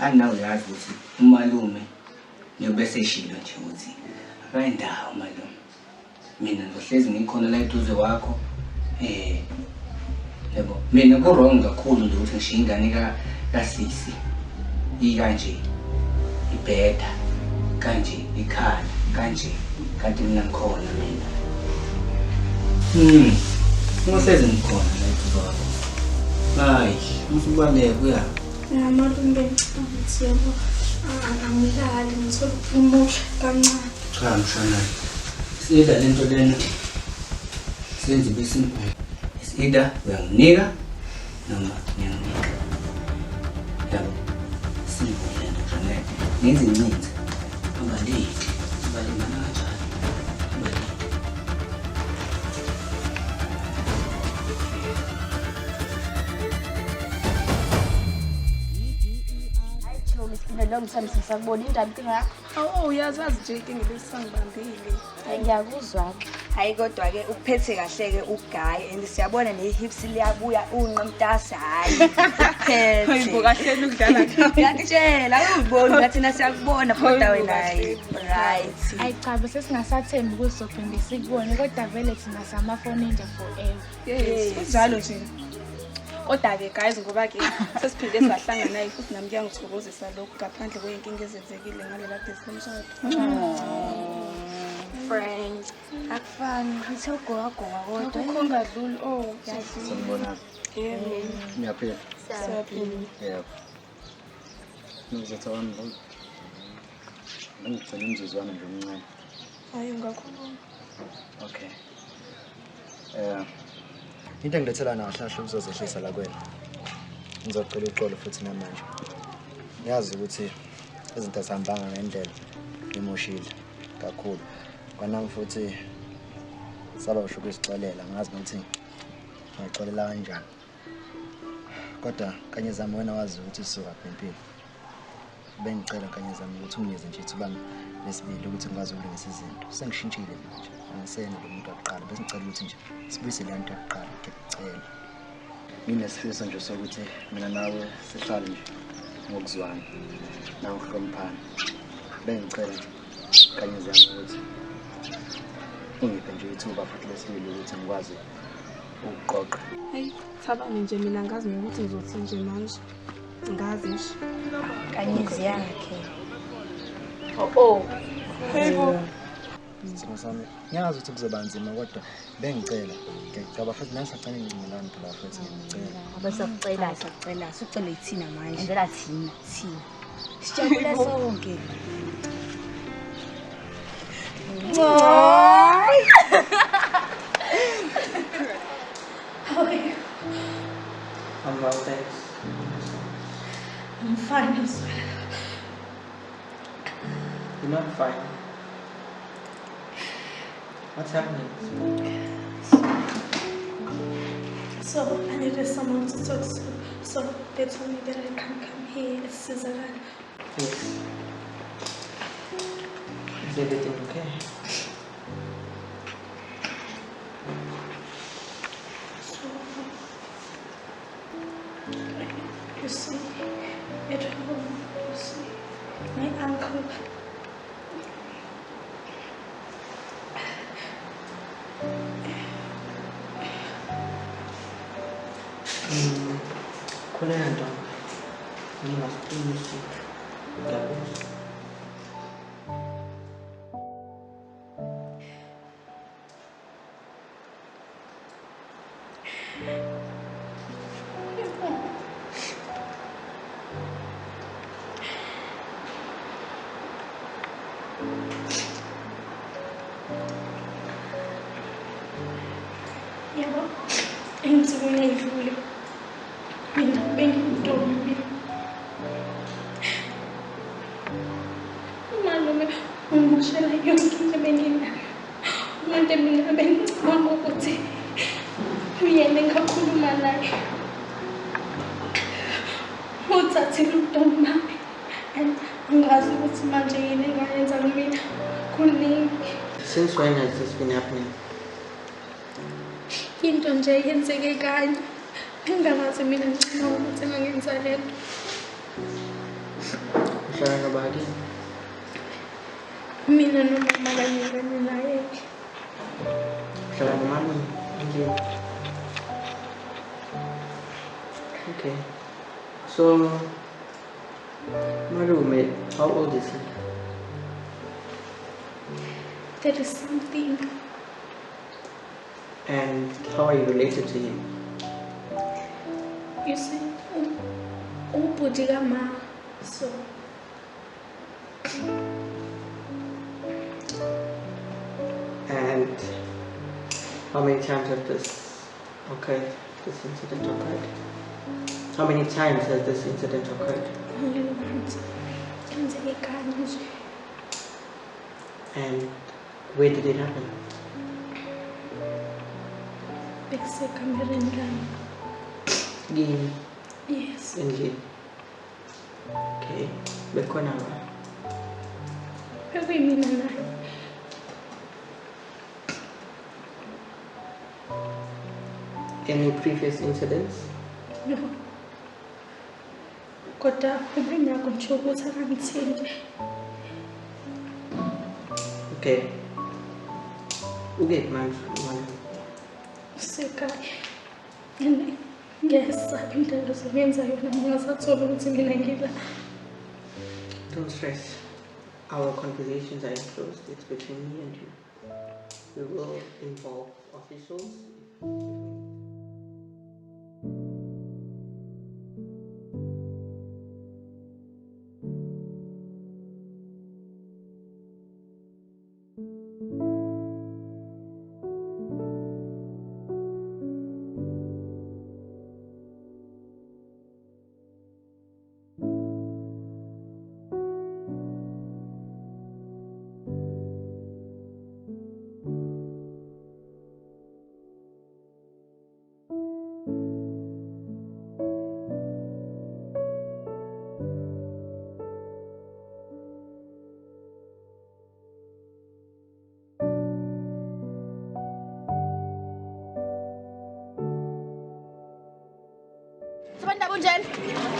Anawe uyazi ukuthi umalume ngiyobe seshilo nje ukuthi akayindawo umalume. Mina ngizohlezi ngikhona la eduze kwakho. Yabo, mina ku wrong kakhulu nje ukuthi ngishiye ingane kasisi. Ikanje. Ibheda kanje ikhala kanje kanti mina ngikhona mina. Ngihlezi ngikhona la eduze kwakho. Hayi, usubaleka uya. Ya malume bengicabanga ukuthi yabo angilali ngithola ukuphumula kancane. Cha mshana. Sida lento lena. Senze besimple. Either uyanginika noma ngiyanginika. Yabo. Simple lento mshana. Ngenze incinci. Abaleki. Abalingana kanjani? Abaleki. Hayi Chomi, it's been a long time since sakubona indaba inkinga yakho. Oh, uyazazi nje inkinga ebesangibambile. Hayi ngiyakuzwa-ke. Hayi kodwa-ke ukuphethe kahle-ke uGuy and siyabona ne-hips liyabuya unqamtasa hayi. Hayi bo kahleni ukudlala. Ngiyakutshela awuyiboni ngathi thina siyakubona kodwa wena hayi right. Ayi cha bese singasathembi ukuthi sophinde sikubone kodwa vele thina samafoni nje forever. Yes, kunjalo nje. Kodwa-ke guys ngoba-ke sesiphinde sahlangana naye futhi nami kuyangithokozisa lokhu ngaphandle kwey'nkinga ezenzekile ngalela date lomshado. Friend, akufani ngithe ugowagowa kodwa. Akukho ongadluli oh. Sanibonani. Yebo. Niyaphila? Siyaphila. Yebo. Ngizotha wami lo. Ngigcina umzuzwana nje omncane. Hayi ungakhuluma. Okay. Into engilethela nayo hlahla uzozehlisa la kwena. Ngizocela uxolo futhi namanje. Ngiyazi ukuthi izinto azihambanga ngendlela imoshile kakhulu. Kwanami futhi saba usho ukuzixolela ngazi nokuthi ngixolela kanjani. Kodwa kanye zami wena wazi ukuthi sisuka nempilo. Bengicela kanye zami ukuthi unginikeze nje ithuba lesibili ukuthi ngikwazi ukulungisa izinto. Sengishintshile manje. Angisena lo muntu wokuqala. Bese ngicela ukuthi nje sibuyise le nto yokuqala ngiyacela. Nginesifiso nje sokuthi mina nawe sihlale nje ngokuzwana nangokuhloniphana. Bengicela nje kanye zami ukuthi ungiphe nje ithuba futhi lesibili ukuthi ngikwazi ukuqoqa. Hey, Thabani nje mina ngazi nokuthi ngizothi nje manje. Ngazi nje. Kanyezi yakhe. Oh oh. Hey bo. Sithando sami, ngiyazi ukuthi kuzoba nzima kodwa bengicela. Ngiyacaba futhi nami sacela ngincingelani phela futhi ngiyacela. Abasakucela, sakucela, sucela ithina manje. Enzela thina. Thina. Sijabula sonke. How are you? I'm well, thanks. I'm fine as well. You're not fine. What's happening? So I needed someone to talk to. So they told me that I can come here at Switzerland. Yes. Is everything okay? So you see, at home, you see, my uncle. Khuleka ntombi. Ngingasiqini isipho. Ngiyakuzwa. Yabo, ensukwini ey'dlule mina bengiyintombi. Umalume ungimoshela yonke into ebenginayo. Umuntu mina bengicabanga ukuthi uyena engakhuluma naye. Uthathile ubuntombi bami and angazi ukuthi manje yini engayenza kumina. Kuningi. Since when has this been happening? Into nje yenzeke kanye. Bengingakaze mina ngicabanga ukuthi engangenza le nto. Uhlala nobani? Mina nomama kanye kanye naye. Uhlala nomalume endlini. Okay. So, malume, how old is he? 30 something. And how are you related to him? You see, ubhuti kama, so And how many times have this occurred? This incident occurred? How many times has this incident occurred? Only once. Yenzeke kanye nje. And where did it happen? Bekusekamereni lami. Kini? Yes. Endlini. Okay. Bekhona ba? Bekuyimina naye. Any previous incidents? No. Kodwa ubenakho nje ukuthi akangithindi. Okay. Ukephi manje umalume? Usekhaya. And ngiyesaba into engizoyenza yona ngingasathola ukuthi mina ngila. Don't stress. Our conversations are enclosed. It's between me and you. We will involve officials.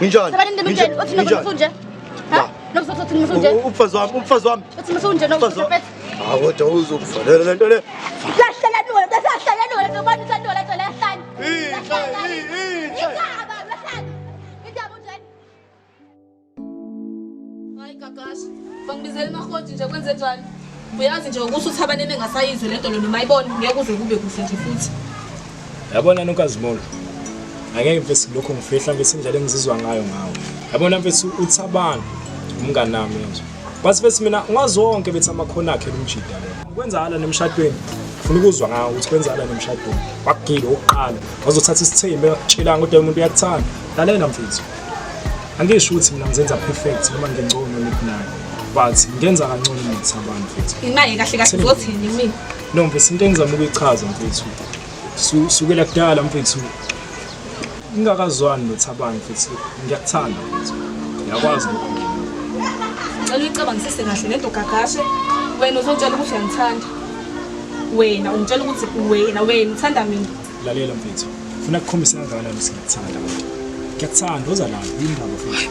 Nginjani? Sabantu uthi nokusunje. Ha? Nokusothi nokusunje. Umfazi wami, umfazi wami. Uthi nokusunje nokusunje. Hawu kodwa uzokufanele lento le. Lahlela nona, lahlela nona, nobani uthanda lento le hlani. Inhle, Indaba, lahlani. Indaba unjani? Hayi gagashi. Bangibizela imakoti nje kwenze njani? Uyazi nje ukuthi uThabane mengasayizwe lento lo noma ayibone ngeke kuze kube kuhle nje futhi. Yabona Nonkazimulo. Angeke mfethu lokho ngifihla mfethu indlela engizizwa ngayo ngawe. Yabona mfethu uThabane umngani nami nje. Bathi mfethu mina ungazi wonke bethi amakhona akhe lomjida lo. Kwenzakala nemshadweni. Ufuna ukuzwa ngawo ukuthi kwenzakala nemshadweni. Wakugila okokuqala. Wazothatha isithembu engakutshelanga kodwa umuntu uyakuthanda. Lalela mfethu. Angisho ukuthi mina ngizenza perfect noma ngingcono kunaye. But ngenza kangcono noThabane mfethu. Imali kahle kahle uzothini kumina? No mfethu into engizama ukuyichaza mfethu. Sukela kudala mfethu. Ngingakazwani noThabane mfethu. Ngiyakuthanda mfethu. Ngiyakwazi lokho. Ngicela uyicabangisise kahle lento gagashe. Wena uzongitshela ukuthi uyangithanda. Wena ungitshela ukuthi wena uthanda mina. Lalela mfethu. Ufuna kukhombisa kangakanani ukuthi ngiyakuthanda kodwa. Ngiyakuthanda uza la indaba futhi.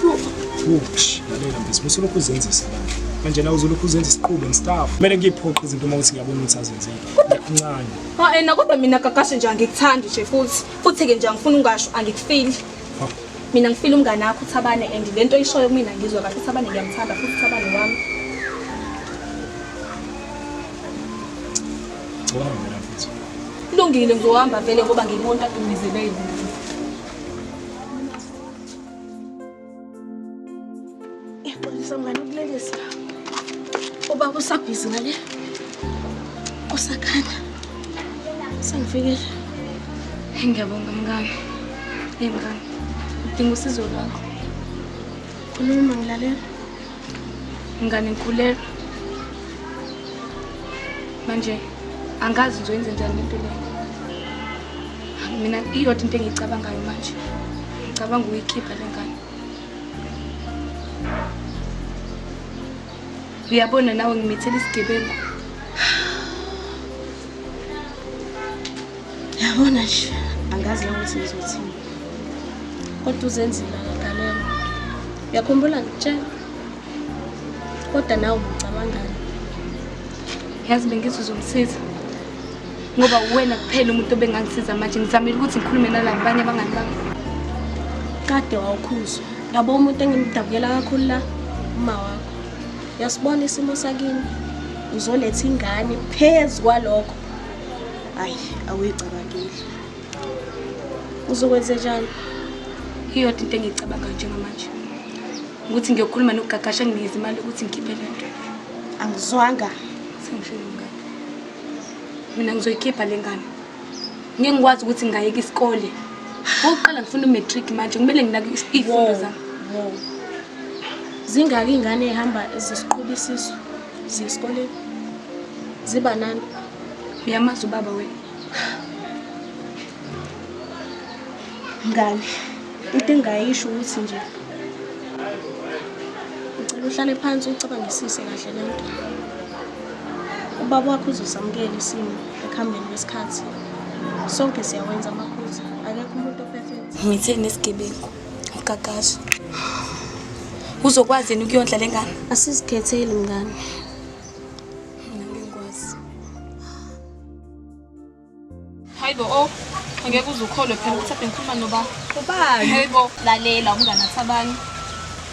Ush, lalela mfethu, musulokhu uzenzisa la. Manje na uzolokhu uzenza isiqubu and stuff. Kumele ngiyiphoqe izinto uma uthi ngiyabona ukuthi azenzeki. Ngiyakuncane. Ha ena kodwa mina gagashe nje angikuthandi nje futhi. Futhi ke nje angifuni ungasho angikufili. Mina ngifila umngane wakho uThabane and lento oyishoyo kumina ngizwa kahle uThabane ngiyamthanda futhi uThabane wami. Ngicabanga wena mfethu. Kulungile ngizohamba vele ngoba ngimuntu adumizele yena. Yaxolisa mngani ukulelisa. Ubaba usabhizi ngale. Usakhana. Sengifikile. Ngiyabonga mngani. Hey mngani, ngidinga usizo lwakho. Khuluma ngilalela. Mngani ngikhulelwe. Manje angazi ngizoyenza njani lento le. Mina iyodwa into engiyicabangayo manje. Ngicabanga ukuyikhipha le ngane. Uyabona nawe ngimithela isigebengu. Yabona nje angazi ukuthi ngizothini. Kodwa uzenzile akagalela. Uyakhumbula ngikutshela? Kodwa nawe ubucabangani? Yazi bengithi uzongisiza. Ngoba uwena kuphela umuntu obengangisiza manje ngizamile ukuthi ngikhulume nalabo abanye abangani bami. Kade wawukhuzwa. Yabo umuntu engimdabukela kakhulu la uma wakho. Uyasibona isimo sakini. Uzoletha ingane phezu kwalokho. Ayi, awuyicabangile. Uzokwenza njani? Iyodwa into engiyicabangayo njengamanje. Ukuthi ngiyokhuluma noGagasha nginikeze imali ukuthi ngikhiphe le nto. Angizwanga. Sengishilo mngani. Mina ngizoyikhipha le ngane. Ngeke ngikwazi ukuthi ngingayeka isikole. Okokuqala ngifuna umatric manje kumele nginake izifundo zami. Zingaki ingane ehamba zisiqhuba isisu ziye esikoleni? Ziba nani? Uyamazi ubaba wena. Mngani, into engingayisho ukuthi nje ngicela uhlale phansi ucabangisise kahle le nto. Ubaba wakho uzosamukela isimo ekuhambeni kwesikhathi. Sonke siyawenza amaphutha, akekho umuntu operfect. Ngithe nesigebengu uGagasha. Uzokwazi yini ukuyondla le ngane? Asizikhetheli mngani. Mina ngeke ngikwazi. Hayibo oh, angeke uze ukholwe phela ukuthi ade ngikhuluma noba. Ubani? Hayibo, lalela umngane Thabani.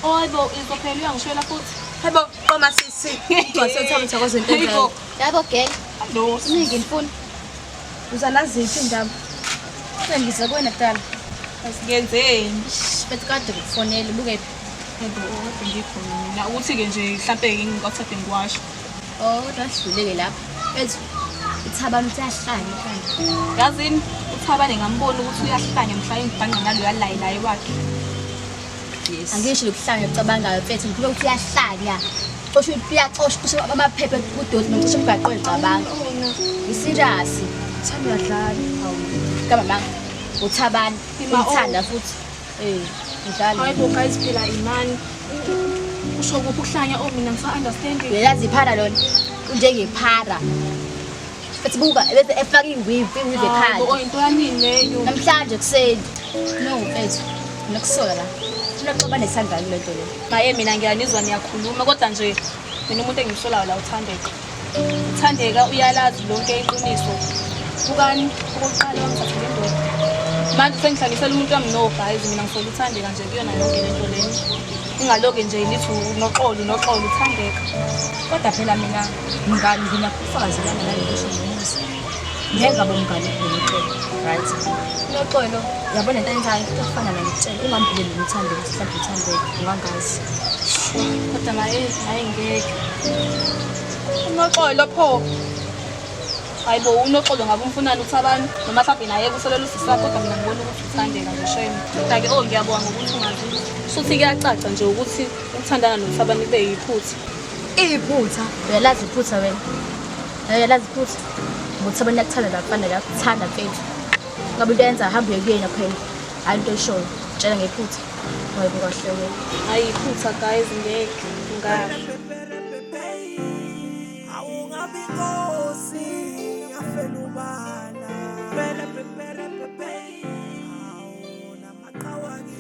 Oh hayibo, izophela uyangishela futhi. Hayibo, qoma sisi. Gcwase uthanda uthokoza into Hayibo. Yabo girl. Lo Iningi ngifuna. Uzalaziphi indaba? Sengiza kuwena kudala. Asingenzeni. Bethi kade ngikufonele bukephi? Hayibo, kade ngikhona mina. Ukuthi-ke nje mhlampe-ke ngikwathi ngiwasho. Oh, kodwa sidluleke lapha. Bethu uThabane uthi uyahlanya ekhanda. Yazini, uThabane ngambona ukuthi uyahlanya mhla engibhanqa ngaloya layi wakhe. Yes. Angisho lokuhlanya okucabangayo mfethu, ngikhuluma ukuthi uyahlanya. Xosha uyaxosha cishe amaphepha kudoti nomcishe emgwaqweni cabanga. Ngiserious. Thanda uyadlala. Kama manga. uThabani Ima, oh. uthanda futhi. Ngidlala. Hayibo guys phela imani. Usho kuphi ukuhlanya oh mina ngisa understand. Uyazi iphara lona. Unjengephara. Futhi buka bese efaka iweave, iweave ekhanda. Oh into yanini leyo? Namhlanje kuseni. No mfethu, nginokusola la. Funa xoba nesandla kule nto le. Maye mina ngiyanizwa niyakhuluma kodwa nje mina umuntu engimsolayo la uThandeka. uThandeka uyalazi lonke iqiniso. Bukani okokuqala wangithatha le ndoda. Manje sengihlanganisela umuntu wami no guys, mina ngisola uThandeka nje kuyona yonke lento le. Ingaloke nje lithi unoxolo unoxolo uThandeka. Kodwa phela mina mngani nginakufakazi lana nalento esho ngomusa. Ngeke ngabe umngani noxolo, right? Noxolo, yabona into enzayo kufana nangikutshela ungambhileli uThandeka ukuthi mhlawumbe uThandeka ungangazi. Kodwa maye hayi ngeke. Unoxolo pho. Hayibo unoxolo ngabe umfunani uThabani noma mhlawumbe naye kusolela usisi wakhe kodwa mina ngibona ukuthi uThandeka nje shame. Kodwa ke oh ngiyabonga ngokuthi ungazisi. Shuthi kuyacaca nje ukuthi ukuthandana noThabani kube yiphutha. Iphutha, uyalazi iphutha wena. Uyalazi iphutha. NgoThabani uyakuthanda la mfana uyakuthanda mfethu. Ngabe into ayenza ahambe uye kuyena phela. Hayi into oyishoyo. Tshela ngephutha. Hayibo kahle wena. Hayi iphutha guys ngeke ngasho.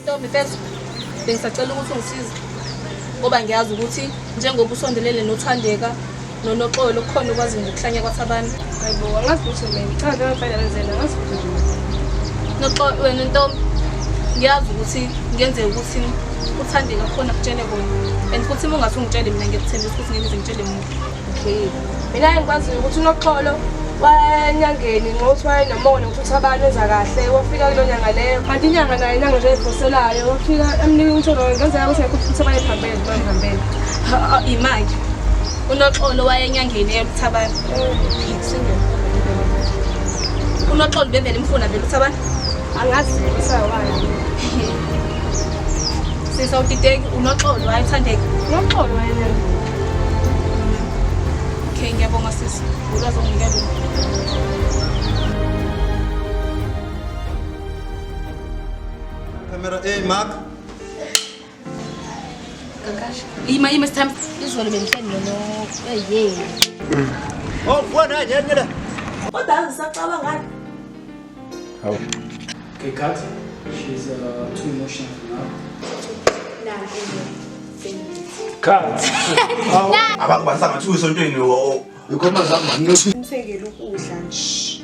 Ntombi mfethu, bengisacela ukuthi ungisize ngoba ngiyazi ukuthi njengoba usondelele noThandeka noNoxolo kukhona okwazi ngokuhlanya kwaThabani. Hayibo, angazi lutho mina. Cha nje ngifayela benzela, angazi lutho nje. Noxolo wena ntombi, ngiyazi ukuthi ngenzeka ukuthi uThandeka khona kutshele kona. And futhi uma ungase ungitshele mina ngiyakuthembisa ukuthi ngeke ngize ngitshele muntu. Okay. Mina engikwaziyo ukuthi uNoxolo wanyangeni ngokuthi wayenomona ukuthi uThabani wenza kahle, wafika kulo nyanga leyo. Kanti inyanga nayo inyanga nje efoselayo, wafika emnika umtholo ngenzeka ukuthi ngekho uThabani ephambene, bamhambele. Imali. Unoxolo wayenyangeni eyoThabani. Unoxolo bevele imfuna vele uThabani. Angazi usawayo. Sisa udideki unoxolo wayethandeka. Unoxolo wayenyanga. Okay, ngiyabonga sisi. Ulwazi onginike lona. Camera A, Mark. Kakashi. Ima ima sithami izolo bengihleli nono. Hey. Oh, mfana nyanyela la. Kodwa ngisacabanga. How? Okay, cut. She's too emotional for now. Cut. Abakubasa ngathi usontweni Ikhoma zami nginciphi. Ngithengele ukudla nje.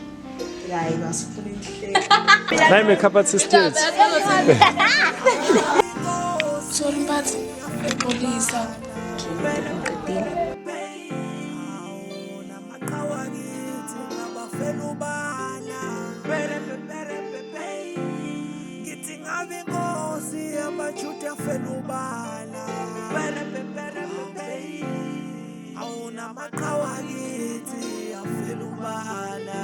Hayi basifuna inhlelo. Nayi makeup artist yethu. Sorry mphathi, xolisa. Ngiqedile. Ngithi ngabe inkosi yamaJuda felubala. Awunamaqhawe akithi afelubala.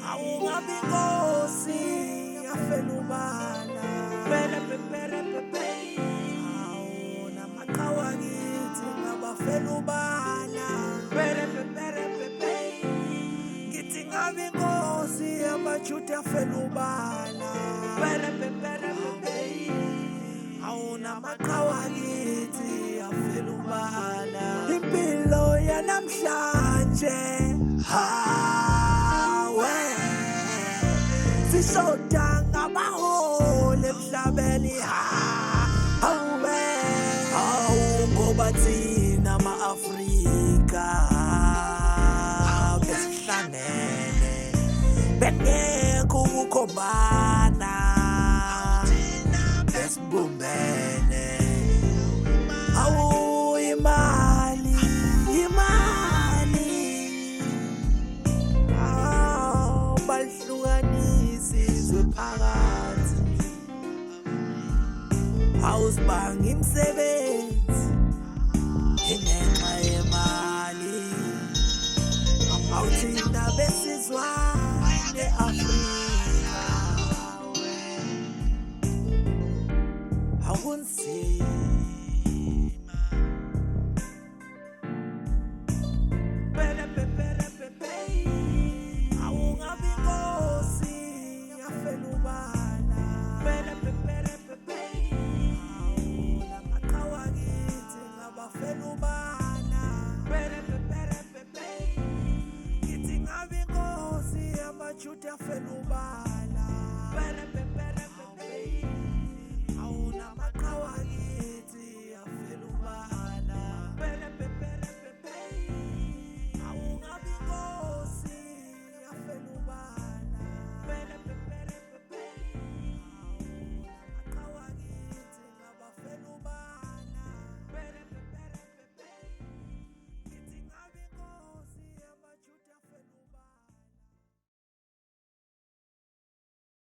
Awungabi inkosi afelubala. Awunamaqhawe akithi ngabafelubala. Ngithi ngabe inkosi yamaJuda felubala. Awunamaqhawe akithi afelubala. Impilo yanamhlanje hawe sishoda ngabaholi emhlabeni hawe hawu ngoba thina ma-Afrika besihlangene bengekho ukukhombana besibumbene awu imali imali awu bahlukanisa izwe phakathi awusibanga imisebenzi ingenxa yemali awuthina besizwane Afrika awunzima. Awungabi inkosi afelubala. Awunamaqhawe akithi ngabafelubala. Ngithi ngabe inkosi yamaJuda afelubala.